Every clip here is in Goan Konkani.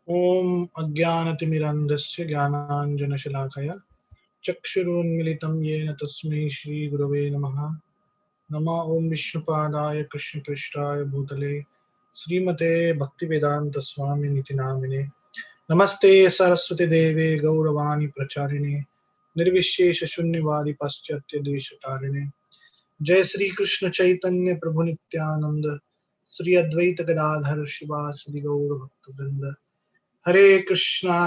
ॐ अज्ञानतिमिरान्धस्य ज्ञानाञ्जनशलाकया चक्षुरुन्मिलितं येन तस्मै श्रीगुरवे नमः। नमः ॐ विष्णुपादाय कृष्णपृष्ठाय भूतले श्रीमते भक्तिवेदान्तस्वामिनिति नामिने। नमस्ते सरस्वती देवे गौरवाणी प्रचारिणे निर्विशेष शून्यवादी पाश्चात्य देशतारिणे। जय श्री कृष्ण चैतन्य प्रभु नित्यानंद श्री अद्वैत गदाधर शिवासदि गौर भक्तवृंद। हरे कृष्णा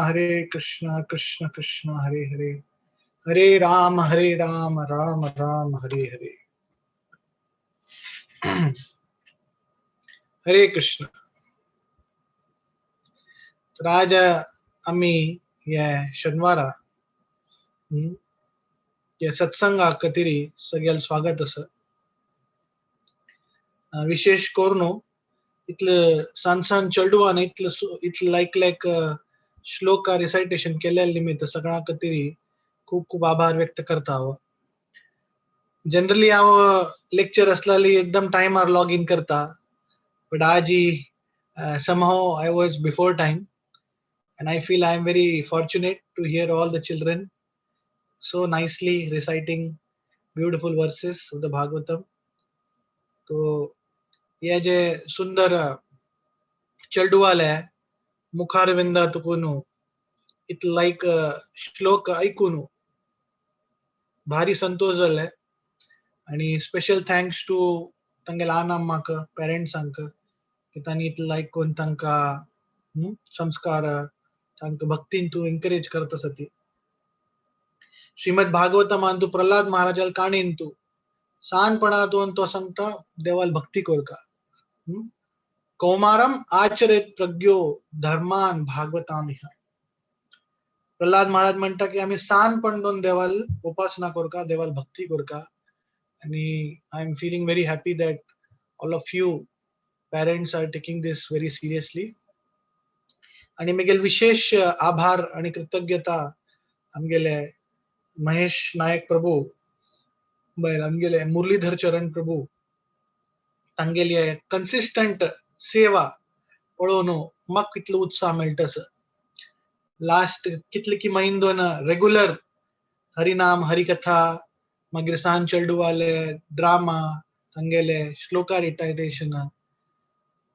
कृष्ण कृष्ण हरे हरे, हरे राम राम राम हरे हरे। हरे कृष्ण। तर आज आम्ही या शनिवारा या सत्संगा कतिरी सगळ्याला स्वागत असं। विशेष करून इतलं सान सान चेडवान इतलं इतलं लायक लायक श्लोका रिसायटेशन केल्या निमित्त सगळ्या कतिरी खूप खूप आभार व्यक्त करता हांव। जनरली हांव लेक्चर असल्याली एकदम टायमार लॉग इन करता, बट आज somehow I was before time and I feel I am very fortunate to hear all the children so nicely reciting beautiful verses of the Bhagavatam. तो ये जे सुंदर चेडवाले मुखारविंदा तुकून इतलं लायक श्लोक ऐकून भारी संतोष जाले। आणि स्पेशल thanks to तांगेल्या आन अम्माक पेरंट्सांक की तांणी इतलें लायक करून तांकां संस्कार तांकां भक्तीन तूं एनकरेज करता आसा ती। श्रीमद भागवतमान तूं प्रल्हाद महाराजाल काणीन तूं सानपणातून तो सांगता देवाल भक्ती करका। कौमारम आचरेत प्रज्ञो धर्मान भागवतामिह। प्रल्हाद महाराज म्हणटा की आमी सानपण दोन देवाल उपासना करका, देवाल भक्ती करका। आणि I am feeling very happy that all of you parents are taking this very seriously. आणि मगेल विशेष आभार आणि कृतज्ञता आमगेले महेश नायक प्रभू बैल आमगेले मुरलीधर चरण प्रभू तांगेली कन्सिस्टंट सेवा पळोवन म्हाका कितलो उत्साह मेळटा सर। लास्ट कितले की म्हयने दोन रेगुलर हरिनाम हरिकथा मागीर सान चेडवाले ड्रामा तांगेले श्लोका रिटायरेशन।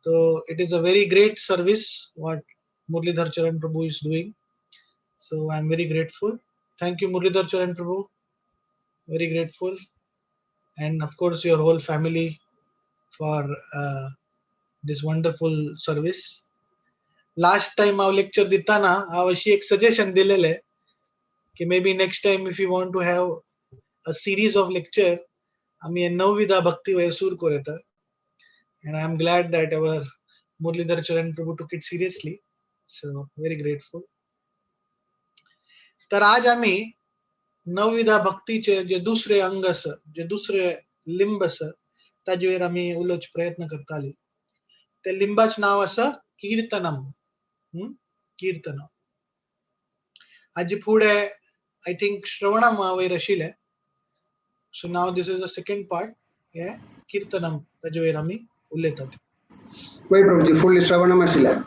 तो it is a very great service what Muralidhar Charan Prabhu is doing. So I am very grateful. Thank you Muralidhar Charan Prabhu, very grateful. And of course your whole family for this wonderful service. Last time हांव लेक्चर दिताना हांव अशी एक सजेशन दिलेलें की maybe next time if you want to have a series of lecture आमी नवविधा भक्ती वयर सुरू करूं येता। And I am glad that our Muralidhar Charan Prabhu took it seriously. So very grateful. तर आज आमी नवविधा भक्तीचे जे दुसरे अंग आसा, जे दुसरे लिंब आसा ताजेर आमी उलोवचो प्रयत्न करताली। त्या लिंबाचें नांव आसा कीर्तनम। कीर्तनम हाजे फुडें I think श्रवणम वयर आशिल्लें। So now this is the second part, हे कीर्तनम ताजे वयर आमी उलयतात। वय प्रभुजी फुडलें श्रवणम आशिल्लें।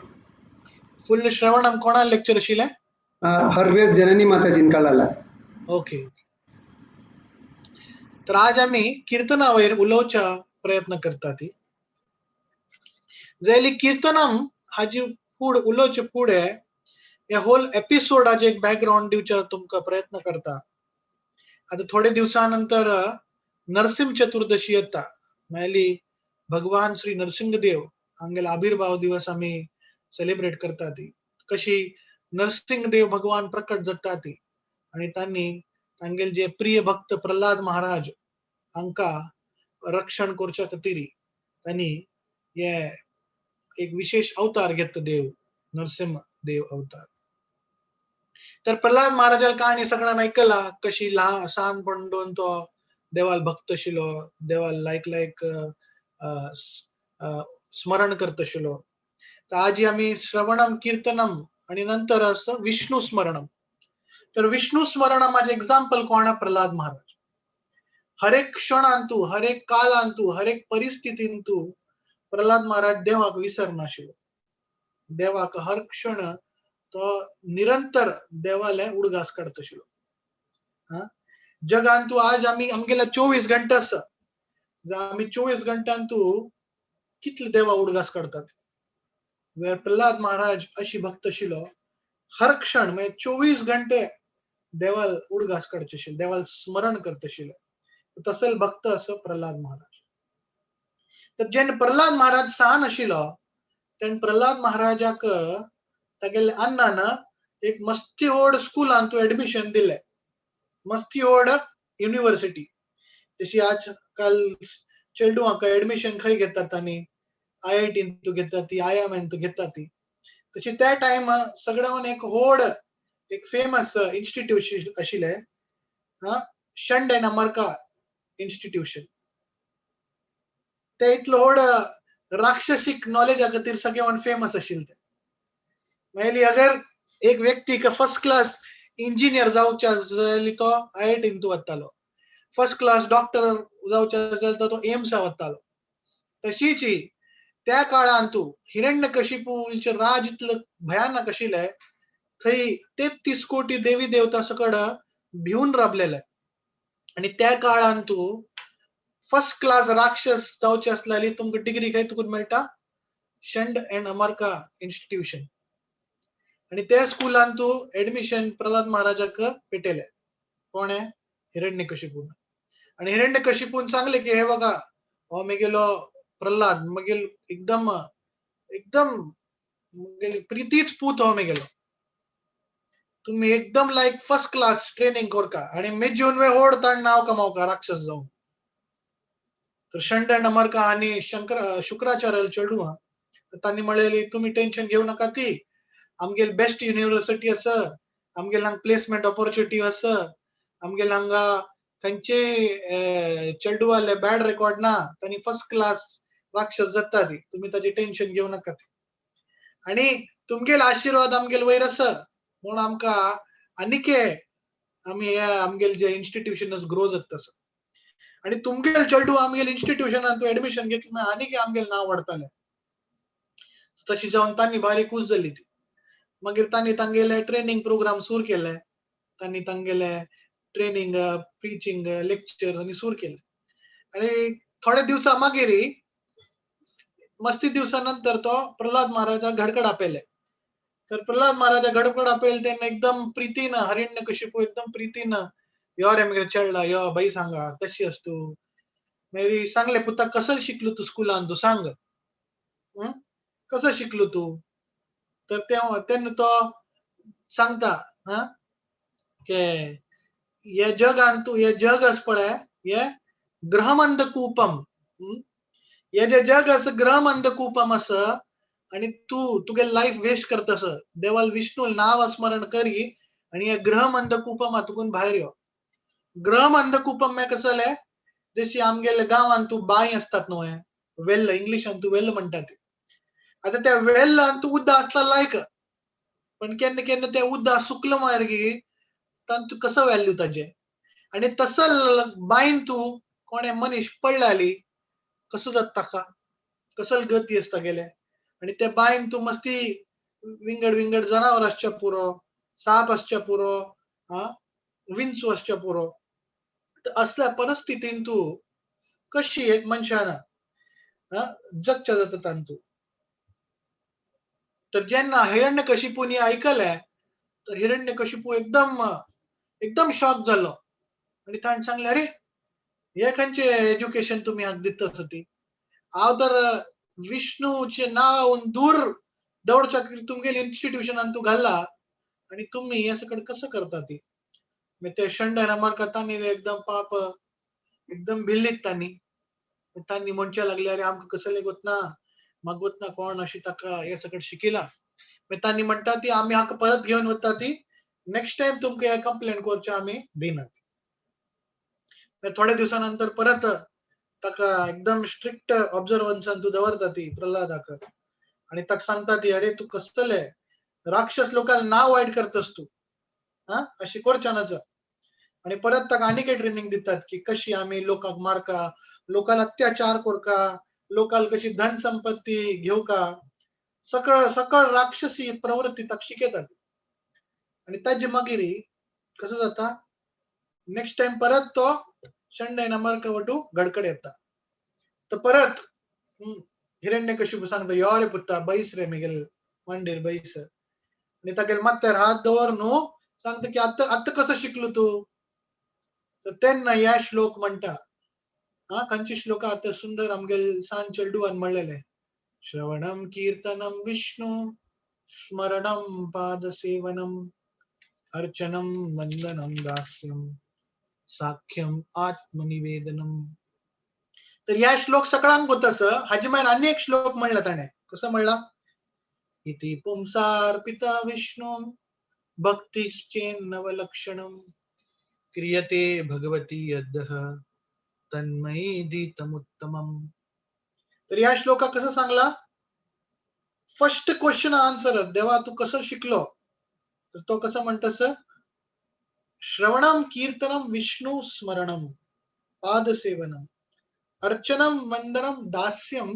फुडलें श्रवणम कोणा लेक्चर आशिल्लें? हरवेस जननी माताजीन कळाला। ओके। तर आज आमी कीर्तना वयर उलोवचा प्रयत्न करता ती। जाल्यार कीर्तनम हाजी फूड उलोवचे फुडें ह्या होल एपिसोडाचे एक बॅकग्रावंड दिवच्या तुमकां प्रयत्न करता। आता थोडे दिवसानंतर नरसिंह चतुर्दशी येता, म्हळ्यार भगवान श्री नरसिंहदेव हांगेलो आविर्भाव दिवस आमी सेलिब्रेट करता ती। कशी नरसिंहदेव भगवान प्रकट जाता ती आणि तांणी तांगेले जे प्रिय भक्त प्रल्हाद महाराज हांकां रक्षण करच्या खातीर तांणी हे एक विशेष अवतार घेतलो देव नरसिंह देव अवतार। तर प्रल्हाद महाराजाल काणी सगळ्यान आयकला कशी ल्हान सानपण दोन तो देवाल भक्त आशिल्लो, देवाल लायक लायक स्मरण करता आशिल्लो। तर आजी आमी श्रवणम कीर्तनम आणि नंतर असं विष्णू स्मरणम। तर विष्णू स्मरणम माझे एक्झाम्पल कोण? प्रल्हाद महाराज। हरेक क्षणान तू, हरेक कालान तू, हरेक परिस्थितीन तू प्रल्हाद महाराज देवाक विसरनाशिल्लो। देवाक हर क्षण तो निरंतर देवाले उडगास काडत आशिल्लो. जगान तूं आज आमी आमगेल्या 24 घंटे आसा, आमी 24 घंट्यान तूं कितले देवा उडगास काडतात. प्रल्हाद महाराज अशी भक्त आशिल्लो, हर क्षण म्हणजे 24 घंटे देवाल उडगास काडचे आशिल्ले, देवाल स्मरण करत आशिल्ले. तसल भक्त असो प्रल्हाद महाराज. तर जेन्ना प्रल्हाद महाराज सान आशिल्लो तेन्ना प्रल्हाद महाराजाक तागेले अण्णान एक मस्ती व्हड स्कुलान तूं एडमिशन दिलें, मस्ती व्हड युनिव्हर्सिटी. जशी आज काल चेडवांक एडमिशन खंय घेतात आनी IIT तूं घेता ती, IIM तूं घेता ती, तशी त्या टायम सगळ्यान एक व्हड एक फेमस इन्स्टिट्यूशन आशिल्लें, शंड एंड अमरका इन्स्टिट्यूशन. ते इतलो व्हड राक्षसिक नॉलेजा खातीर सगळ्यान फेमस आशिल्लें तें. मागीर अगर एक व्यक्ती फर्स्ट क्लास इंजिनियर जावचे जाल्यार तो IIT तूं वतालो, फर्स्ट क्लास डॉक्टर जावचे जाल्यार तो एम्सा वतालो. तशीच त्या काळान तूं हिरण्यकशिपूचे राज इतलं भयानक आशिल्लें, थंय 33 कोटी देवी देवता सकड भिवून राबलेले. आनी त्या काळान तूं फर्स्ट क्लास राक्षस जावचे आसल्यार तुमकां डिग्री खंय तुका मेळटा, शंड एंड अमरका इन्स्टिट्यूशन. आनी त्या स्कुलान तूं एडमिशन प्रल्हाद महाराजाक पेटयलें. कोण हिरण्यकशिपून. आनी हिरण्यकशिपून सांगलें की हे बघा हो मेगेलो प्रल्हाद, मगेल एकदम एकदम मगेली प्रितीच पूत हो मेगेलो, तुम्ही एकदम लायक फर्स्ट क्लास ट्रेनिंग करका आनी मेजून वे व्हड ताण नांव कमावका राक्षस जावन. तर शंड एंड अमरका आनी शुक्राचार्य चेडूं तांणी म्हणलेली तुमी टेन्शन घेऊ नका, ती आमगेल बेस्ट युनिव्हर्सिटी आसा, आमगेल हांगा प्लेसमेंट ऑपॉर्च्युनिटी आसा, आमगेल हांगा खंयचे चेडवाले बॅड रेकॉर्ड ना, तांणी फर्स्ट क्लास राक्षस जाता ती, तुमी ताजी टेन्शन घेऊ नका ती. आनी तुमगेल आशिर्वाद आमगेल वयर आसा म्हणून आमकां आनीके आमी हे आमगेल जे इन्स्टिट्यूशन ग्रो जाता आसा. आनी तुमगेल चेडूं आमगेल इन्स्टिट्यूशनान तूं एडमिशन घेतलें आनीक आमगेल नांव वाडटलें. तशी जावन तांणी बारीक खूश जाली ती. मागीर तांणी तांगेले ट्रेनिंग प्रोग्राम सुरू केले, तांणी तांगेले ट्रेनिंग प्रिचिंग लेक्चर आनी सुरू केले. आनी थोड्या दिवसा मागीर मस्ती दिवसा नंतर तो प्रल्हाद महाराजा घडकड आपयले. तर प्रल्हाद महाराजा घडकड आपयले तेन्ना एकदम प्रितीन हिरण्यकशिपू एकदम प्रितीन यो रे मगेर चेडला, यो बाई सांगा कशी आस तूं, मागीर सांगले पुता कसं शिकलो तूं स्कुलान, तूं सांग कसं शिकलो तूं. तर तेन्ना तो सांगता हा के हे जगान तूं हे जग आसा पळय हे ग्रहमंद कूपम, हे जे जग आसा ग्रहमंद कूपम आसा आनी तूं तुगे लायफ वेस्ट करता आसा, देवाल विष्णू नांव स्मरण करी आनी हे ग्रहमंद कूपम तुकून भायर यो. ग्रहमंद कूपम म्हळ्यार कसं जालें, जशी आमगेले गांवान तूं बांय आसतात न्हू, वेल्ल इंग्लिशान तूं वेल्ल म्हणटात, आतां त्या वेल्लान तूं उदक आसता लायक, पण केन्ना केन्ना तें उदक सुकलं मागीर तातूंत कसो व्हॅल्यू ताजें. आनी तसल बांयन तूं कोणे मनीस पडले कसो जाता ताका, कसल गती आसता गेले. आनी त्या बांयन तूं मस्ती विंगड विंगड जनावर आसच्या पुरो, साप आसच्या पुरो, हा विंचू आसच्या पुरो. असल्या परिस्थितीन तूं कशी एक मनशान जगच्या जाता तांतू. तर जेन्ना हिरण्यकशिपून हें आयकलें तर हिरण्यकशिपू एकदम एकदम शॉक जालो आनी ताणें सांगलें, अरे हे खंयचें एज्युकेशन तुमी हांगा दिता आसा ती, हांव तर विष्णूचें नांव दूर दवरच्या खातीर तुमगेले इन्स्टिट्यूशनान तूं घाला आनी तुमी हें सगळें कसो करता ती. मागीर ते शंड अमरका तांणी एकदम पाप एकदम भिल्लीत तांणी, तांणी म्हणचे लागले, अरे आमकां कसलें गोतना म्हाका गोतना कोण अशी ताका हें सगळें शिकयला. मागीर तांणी म्हणटा ती आमी हाका परत घेवन वता ती, नेक्स्ट टायम तुमकां हें कंप्लेन करचें आमी दिनात. मागीर थोड्या दिवसा नंतर परत ताका एकदम स्ट्रिक्ट ऑब्जर्वन्सान तूं दवरता ती प्रल्हादाक आनी ताका सांगता ती, अरे तूं कसले राक्षस लोकांक नांव वायट करतस तूं, हा अशी करच्या नाच. आनी परत ताका आनीक ट्रेनिंग दितात की कशी आमी लोकांक मारका, लोकांक अत्याचार करका, लोकांक कशी धन संपत्ती घेवका, सकळ सकळ राक्षसी प्रवृत्ती ताका शिकयतात. आनी ताजे मागीर कसो जाता, नेक्स्ट टायम परत तो चंड नंबर वटू गडकड येता. तर परत हिरण्यकशिपू सांगता, यो रे पुता बैस रे मेगेल मांडीर बैस. आनी तागेले माथ्यार हात दवर न्हू सांगता की आतां आतां कसो शिकलो तूं. तर तेन्ना ह्या श्लोक म्हणटा. हा, खंयचे श्लोक आतां सुंदर आमगेल सान चेडवान म्हणलेले, श्रवणम कीर्तनम विष्णु स्मरणम पादसेवनम अर्चनम वंदनम दास्यम साख्यम आत्मनिवेदनम. तर ह्या श्लोक सगळ्यांक होत. हाजे मागीर आनी एक श्लोक म्हणला ताणें. कसो म्हणला, इति पुंसार्पिता विष्णु भक्तिश्चेन्नवलक्षणम क्रियते भगवती यद्दह तन्मयी दितमुत्तमम. तर ह्या श्लोकाक कसं सांगला, फर्स्ट क्वेश्चन आन्सर, देवा तू कसं शिकलो. तर तो कसं म्हणतस, श्रवणम कीर्तनम विष्णु स्मरणम पादसेवनम अर्चनम वंदनम दास्यम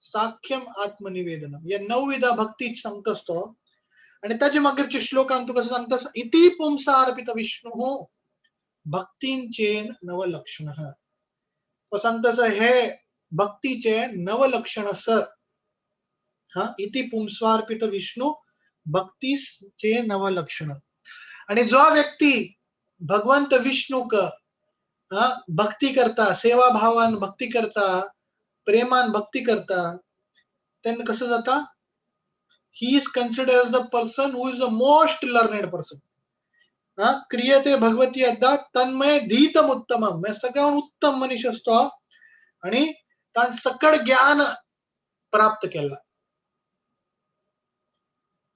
साख्यम आत्मनिवेदनम. या नवविधा भक्ती सांगतस तो. आणि ताजे मागीरच्या श्लोकान तू कसं सांगतस, इति पुंसार्पित विष्णु भक्तींचेन नवलक्षण. तो सांगतस हे भक्तीचे नवलक्षण अस. हा, इति पुंस्वार्पित विष्णु भक्तीचे नवलक्षण. आणि जो व्यक्ती भगवंत विष्णूक भक्ती करता, सेवा भावान भक्ती करता, प्रेमान भक्ती करता, त्यांना कसं जाता, he is consider as the person who is the most learned person. हा, क्रियते भगवती अद्दा तन्मय धीतम उत्तमम, सगळ्याहून उत्तम मनीस असतो आणि ताण सकळ ज्ञान प्राप्त केला.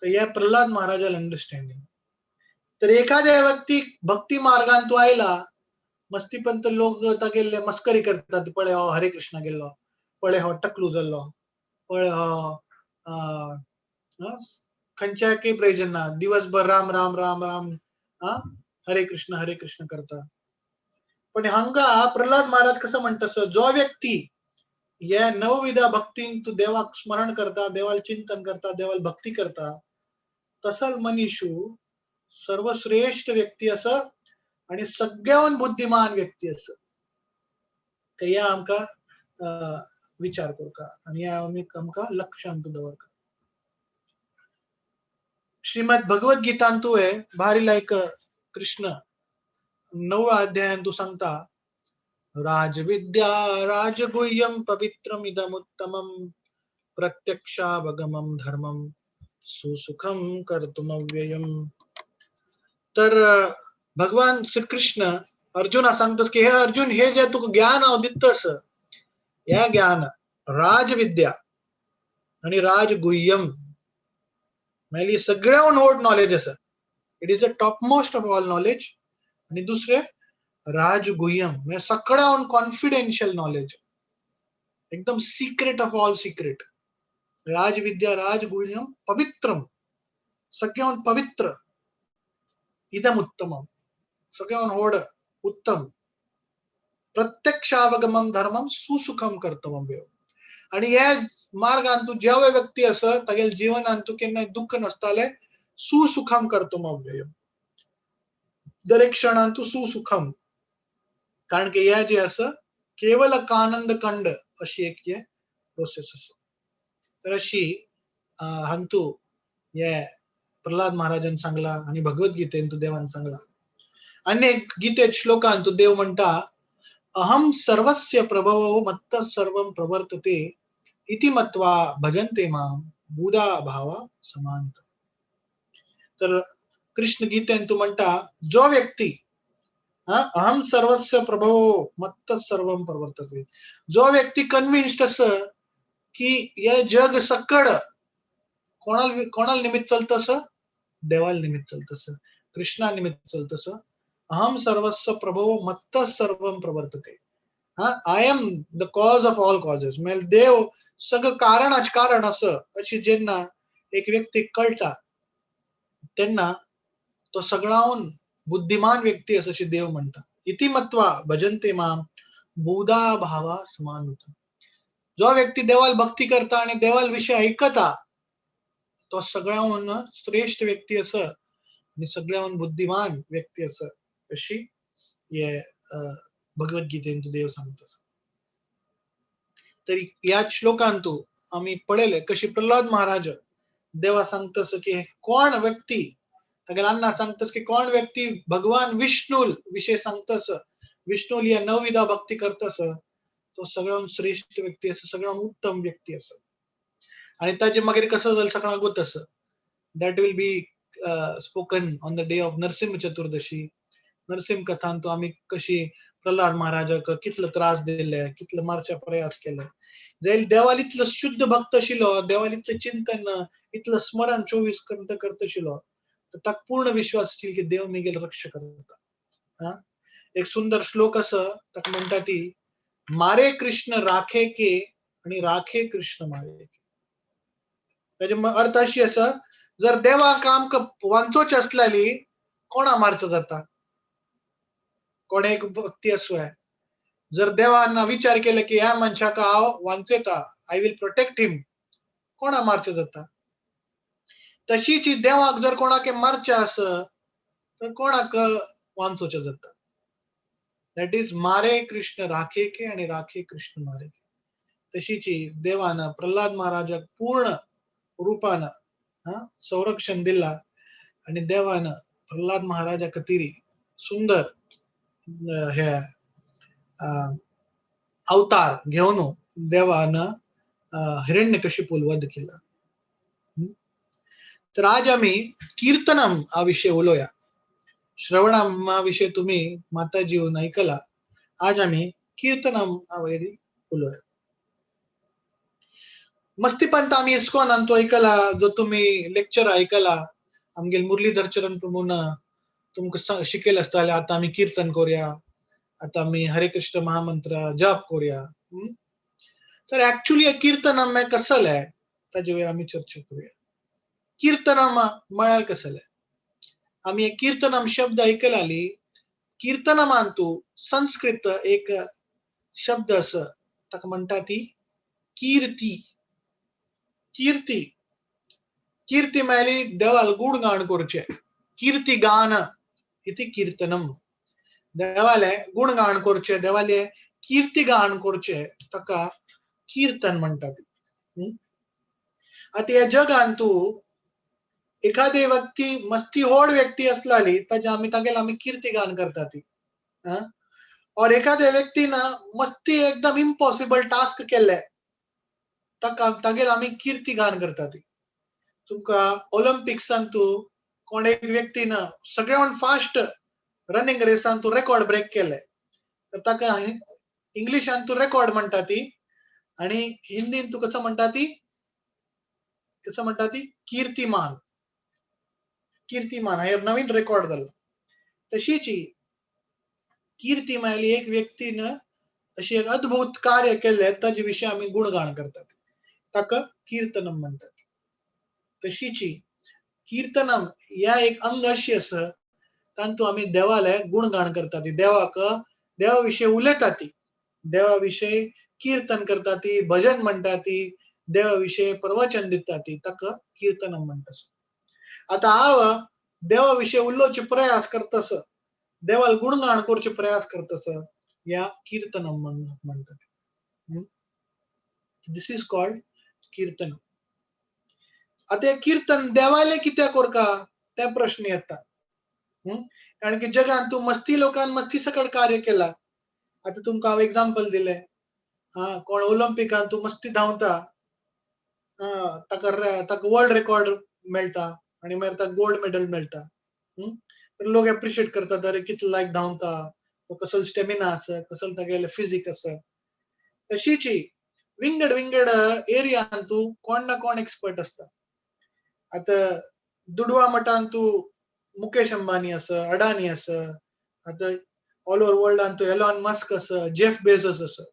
तर या प्रल्हाद महाराजाला अंडरस्टँडिंग. तर एखाद्या व्यक्ती भक्ती मार्गान तू आयला, मस्तीपंत लोक तागेले मस्करी करतात, पळय हो हरे कृष्ण गेल्लो, पळय हो टकलू जाल्लो, पळय हो खंयच्या काही प्रयोजन ना, दिवसभर राम राम राम राम हरे कृष्ण हरे कृष्ण करता. पण हांगा प्रल्हाद महाराज कसं म्हणतस, जो व्यक्ती या नवविधा भक्तीन तू देवाक स्मरण करता, देवाल चिंतन करता, देवाल भक्ती करता, तसल मनीषू सर्वश्रेष्ठ व्यक्ती असं आणि सगळ्याहून बुद्धिमान व्यक्ती असं. तर या आमका विचार करका आणि या आमी आमकां लक्षांत दवरका. श्रीमद भगवद गीतांतू हे भारी लायक कृष्ण 9व्या अध्यायान तू सांगता, राजविद्या राजगुह्यम पवित्रम इदमुत्तमम प्रत्यक्षावगमम धर्मम सुसुखम कर्तुमव्ययम. तर भगवान श्रीकृष्ण अर्जुना सांगतस की हे अर्जुन, हे जे तुका ज्ञान हांव दितस, हे ज्ञान राजविद्या आणि राजगुह्यम म्हणजे सगळ्याहून व्हड नॉलेज आसा, it is the top most of all knowledge. आणि दुसरे राजगुह्यम म्हणजे सगळ्याहून कॉन्फिडेन्शियल नॉलेज, एकदम सिक्रेट ऑफ ऑल सिक्रेट. राजविद्या राजगुह्यम पवित्रम, सगळ्याहून पवित्र, इदम उत्तमम सगळ्याहून व्हड उत्तम, प्रत्यक्षावगमम धर्मम सुसुखम कर्तमम. आणि ह्या मार्गान तू ज्या व्यक्ती आसा तागेले जीवनान तू केन्नाय दुःख नासताले, सुसुखम कर्तुम अव्ययम, दरेक क्षणान तू सुसुखम. कारण की हे जे आसा केवल कानंद कंड अशी एक हे प्रोसेस आसा. तर अशी हांतू हे प्रल्हाद महाराजान सांगला आणि भगवद्गीतेन तू देवान सांगला. आनी एक गीतेत श्लोकान तू देव म्हणटा, अहम सर्वस्य प्रभवो मत्त सर्वं प्रवर्तते इति मत्वा भजन्ते मां बुधा भावा समांत. तर कृष्ण गीतेन तू म्हणटा, जो व्यक्ती अहम सर्वस्य प्रभवो मत्त सर्वं प्रवर्तते, जो व्यक्ती कन्विन्स्ड आसा की हे जग सकळ कोणाल कोणाल निमित्त चलतस, देवाल निमित्त चलतस, कृष्णा निमित्त चलतस. अहम सर्वस्य प्रभवो मत्त सर्वं प्रवर्तते, हा I am the cause of all causes, म्हणजे देव सगळं कारणाच कारण असं अशी जेन्ना एक व्यक्ती कळटा तेन्ना तो सगळ्याहून बुद्धिमान व्यक्ती असं अशी देव म्हणटा. इति मत्वा भजन्ते माम बुधा भावा समान होता. जो व्यक्ती देवाल भक्ती करता आणि देवाल विषय ऐकता तो सगळ्याहून श्रेष्ठ व्यक्ती असं आनी सगळ्याहून बुद्धिमान व्यक्ती आसा अशी हे भगवद्गीतेन देव सांगता. तरी ह्या श्लोकांतू आमी पळयले कशी प्रल्हाद महाराज देवा सांगतस की कोण व्यक्ती, तागेल्या अण्णा सांगतस की कोण व्यक्ती भगवान विष्णू विषय सांगतस, विष्णू या नवविधा भक्ती करतस, तो सगळ्याहून श्रेष्ठ व्यक्ती आसा, सगळ्याहून उत्तम व्यक्ती आसा. आणि ताजे मागीर कसं जालें सगळ्यांक गोत आसा. That will be spoken on the day of Narasimha Chaturdashi. Narasimha कथांतू आमी कशी प्रल्हाद महाराजाक कितलो त्रास दिले, कितलो मारच्या प्रयास केले. जाल्यार देवाल इतलो शुद्ध भक्त आशिल्लो, देवाल इतलें चिंतन, इतलो स्मरण 24 घंटे करता आशिल्लो, तर ताका पूर्ण विश्वास आशिल्लो की देव मिगेल रक्षा करता. हा, एक सुंदर श्लोक आसा, ताका म्हणटा ती मारे कृष्ण राखे के आणि राखे कृष्ण मारे के. ताजे अर्थ अशी आसा, जर देवाक आमकां वांचोवचें आसल्याली कोणा मारचो जाता, कोण एक भक्ती आसूं, जर देवान विचार केलो की ह्या मनशाक हांव वांचयता, I will protect him, कोणा मारचें जाता. तशीच देवाक जर कोणाक मारचें आस तर कोणाक वांचोवचें जाता. That is मारे कृष्ण राखे के आणि राखे कृष्ण मारे के. तशीच देवान प्रल्हाद महाराजाक पूर्ण रूपान संरक्षण दिला आणि देवान प्रल्हाद महाराजा खातीर सुंदर हे अवतार घेवन देवान हिरण्यकशिपूल वध केला. तर आज आम्ही कीर्तनम हा विषय उलोया. श्रवणम हा विषय तुम्ही माताजीहून ऐकला, आज आम्ही कीर्तनम हा वयर उलोया. मस्तीपंत आम्ही इस्कॉनान तो ऐकला, जो तुम्ही लेक्चर ऐकला आमगेल मुरलीधर चरण प्रभून तुमकां शिकयलें आसतालें, आतां आमी कीर्तन करूया, आतां आमी हरे कृष्ण महामंत्र जप करूया. तर एक्चुअली कीर्तनम हें कसलें ताजे वयर आमी चर्चा करूया. कीर्तनम म्हळ्यार कसलें, आमी कीर्तनम शब्द ऐकलाली. कीर्तनमान तूं संस्कृत एक शब्द आसा, ताका म्हणटा ती कीर्ती. कीर्ती, कीर्ती म्हळ्यार देवाल गुणगान करचें, कीर्ती गान इति कीर्तनम. देवाले गुणगान करचें, देवाले कीर्ती गान करचें, ताका कीर्तन म्हणटात. आतां ह्या जगान तूं एखादी व्यक्ती मस्ती व्हड व्यक्ती आसलाली ताजे आमी तागेले आमी कीर्ती गान करतात ती. और एखाद्या व्यक्तीन मस्ती एकदम इम्पॉसिबल टास्क केल्ले ताका तागेर आमी कीर्ती गान करतात. तुमकां ऑलिम्पिक्सान तूं कोण एक व्यक्तीन सगळ्यान फास्ट रनिंग रेसान तूं रेकॉर्ड ब्रेक केले तर ताका इंग्लिशान तूं रेकॉर्ड म्हणटा ती, आनी हिंदीन तूं कसो म्हणटा ती, कसो म्हणटा ती कीर्तिमान. कीर्तिमान हे नवीन रेकॉर्ड जालो. तशीच कीर्ती म्हळ्यार एक व्यक्तीन अशी एक अद्भुत कार्य केल्लें ताजे विशीं आमी गुणगान करतात, ताका कीर्तनम म्हणटात. तशीच कीर्तनम ह्या एक अंग अशी आसा तातूंत आमी देवाले गुणगान करतात, देवाक देवा विशीं उलयतात, देवा विशीं कीर्तन करतात, भजन म्हणटात, देवा विशीं प्रवचन दितात, ताका कीर्तनम म्हणटात. आतां हांव देवा विशीं उलोवचे प्रयास करतस, देवाल गुणगान करचे प्रयास करतस, ह्या कीर्तनम म्हणटात. This is called कीर्तन. आतां कीर्तन देवाले कित्याक करका ते प्रश्न येता. कारण की जगान तूं मस्ती लोकान मस्ती सकट कार्य केला. आतां तुमकां हांव एग्जाम्पल दिलें, हा कोण ऑलिम्पिकान तूं मस्ती धांवता, ताका ताका वर्ल्ड रेकॉर्ड मेळटा आनी मागीर ताका गोल्ड मेडल मेळटा. तर लोक एप्रिशिएट करतात, अरे कितलो लायक धांवता, कसलो स्टेमिना आसा, कसलो तागेलें फिजीक आसा. तशीच विंगड विंगड एरियान तूं कोण ना कोण एक्सपर्ट आसता. आतां दुडवा मठान तूं मुकेश अंबानी आसा, अडानी आसा, आतां ऑल ओवर वर्ल्डान तूं एलॉन मस्क आसा, जेफ बेजोस आसा.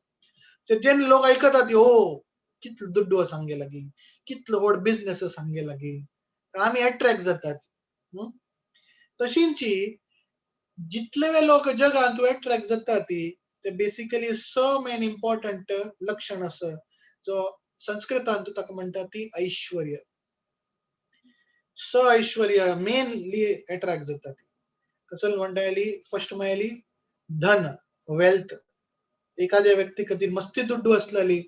ते जेन्ना लोक आयकतात हो कितलो दुड्डू आसा हांगे लागीं, कितलो व्हड बिजनेस आसा हांगे लागीं, आमी एट्रॅक्ट जातात. तशींच जितले लोक जगांत तूं एट्रॅक्ट जाता ती ते बेसिकली स मेन इम्पॉर्टंट लक्षण आसा, जो संस्कृतान तूं ताका म्हणटा ती ऐश्वर्य. स ऐश्वर्य मेनली एट्रॅक्ट जाता ती. कसल म्हणटा येली, फर्स्ट म्हळ्यार धन, वेल्थ. एखाद्या व्यक्ती खातीर मस्ती दुड्डू आसलेली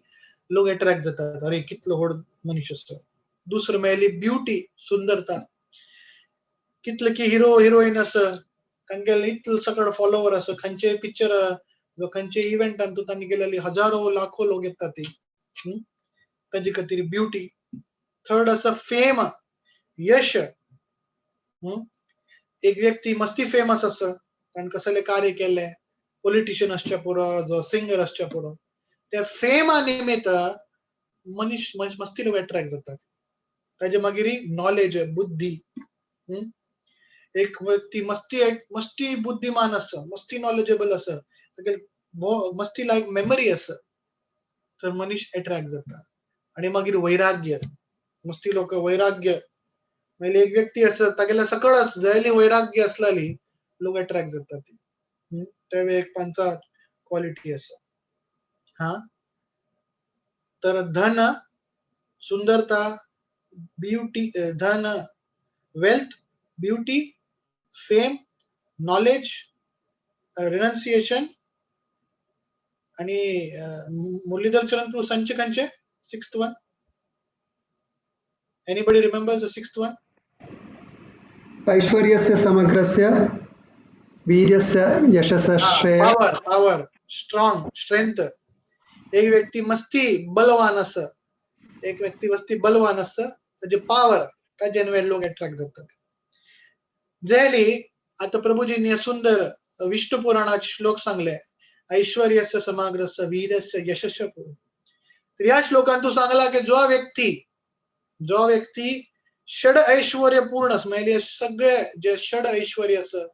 लोक एट्रॅक्ट जातात, अरे कितलो व्हड मनीस आसा. दुसरं म्हळ्यार ब्युटी, सुंदरता. कितले की हिरो हिरोईन आसा, तांगेले इतलो सकड फॉलोवर आसा, खंयचे पिक्चर जो खंयचे इव्हेंटान तूं तांणी गेलेली हजारो लाखो लोक येतात ती. ताजे खातीर ब्युटी. थर्ड आसा फेम, यश. एक व्यक्ती मस्ती फेमस आसा, ताणें कसलें कार्य केलें, पॉलिटिशियन आसच्या पुरो, जो सिंगर आसच्या पुरो, त्या फेमा निमित्त मनीस मस्ती लोक एट्रॅक्ट जातात. ताजे मागीर नॉलेज, बुद्धी. एक व्यक्ती मस्ती मस्ती बुद्धिमान आसा, मस्ती नॉलेजेबल आसा, तागे मस्ती लायक मेमरी आसा, तर मनीस एट्रॅक्ट जाता. आणि मागीर वैराग्य. मस्ती लोक वैराग्य म्हणजे एक व्यक्ती आसा, तागेले सकळ जायली वैराग्य आसलेली लोक एट्रॅक्ट जातात. ते एक पांचा क्वालिटी आसा. हा, तर धन, सुंदरता, ब्युटी, धन, wealth, beauty, fame, knowledge, renunciation आणि मुरलीधर चरण प्रभू संच खंयचे? Sixth one. Anybody remember the sixth one? ऐश्वर्यस्य समग्रस्य वीर्यस्य यशसः श्रेय. Power, power, strong, strength. एक व्यक्ती मस्ती बलवान आसा, एक व्यक्ती मस्ती बलवान आसा, ताजे पावर, ताजे लोक एट्रॅक्ट जातात. जाली आता प्रभुजींनी सुंदर विष्णू पुराणाचे श्लोक सांगले, ऐश्वर्यस्य समग्रस्य वीरस्य यशस्य. तर या श्लोकांत तू सांगला की जो व्यक्ती षड ऐश्वर्य पूर्ण म्हणजे सगळे जे षड ऐश्वर्य असं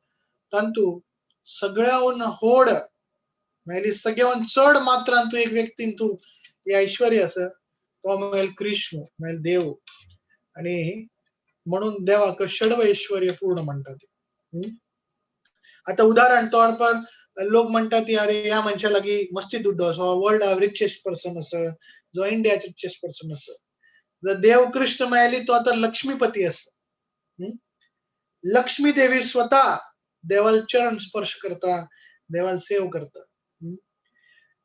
तांतू सगळ्याहून होड म्हणजे सगळ्याहून चड मात्रान तू एक व्यक्तीन तू हे ऐश्वर्य असं, तो म्हळ्यार कृष्ण, म्हळ्यार देव. आणि म्हणून देवाक षड ऐश्वर्य पूर्ण म्हणतात. आता उदाहरण तौर पर लोक म्हणतात की अरे ह्या मनशा लागीं मस्ती दुड्डो आसा, वर्ल्ड रिचेस्ट पर्सन आसा, जो इंडियाचे रिचेस्ट पर्सन आसा. जर देव कृष्ण मेळली तो आता लक्ष्मीपती आसा. लक्ष्मी देवी स्वतः देवाल चरण स्पर्श करता, देवाल सेव करता.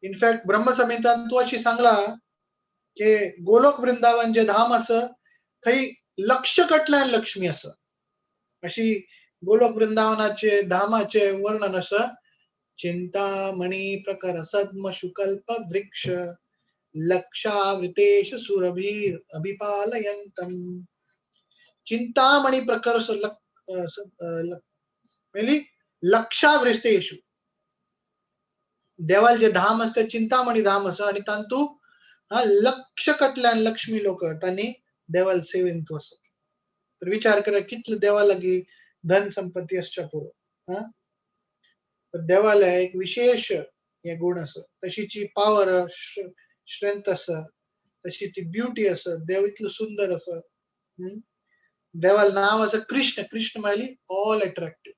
इनफॅक्ट ब्रह्मसंहितान तू अशी सांगला की गोलोक वृंदावन जे धाम आसा थंय लक्ष कटल्यान लक्ष्मी आसा. अशी गोलोक वृंदावनाचे धामाचे वर्णन आसा. चिंतामणी प्रकर सद्म शुकल्प वृक्ष लक्षावृतेश सुरभीर अभिपालयंतम. चिंतामणी प्रकर लक्षावृतेषु देवाल जे धाम असते चिंतामणी धाम असं, आणि तांतू हा लक्ष कटल्यान लक्ष्मी लोक तांणी देवाल सेवेंतू असत. तर विचार करा कितलं देवा लागी धन संपत्ती असच्या पुरो. हा, तर देवाला एक विशेष हे गुण आसा, तशीची पावर, स्ट्रेंथ आसा, तशी ती ब्युटी आसा. देव इतलो सुंदर आसा. देवाला नाव आसा कृष्ण. कृष्ण म्हळ्यार ऑल अट्रॅक्टिव्ह.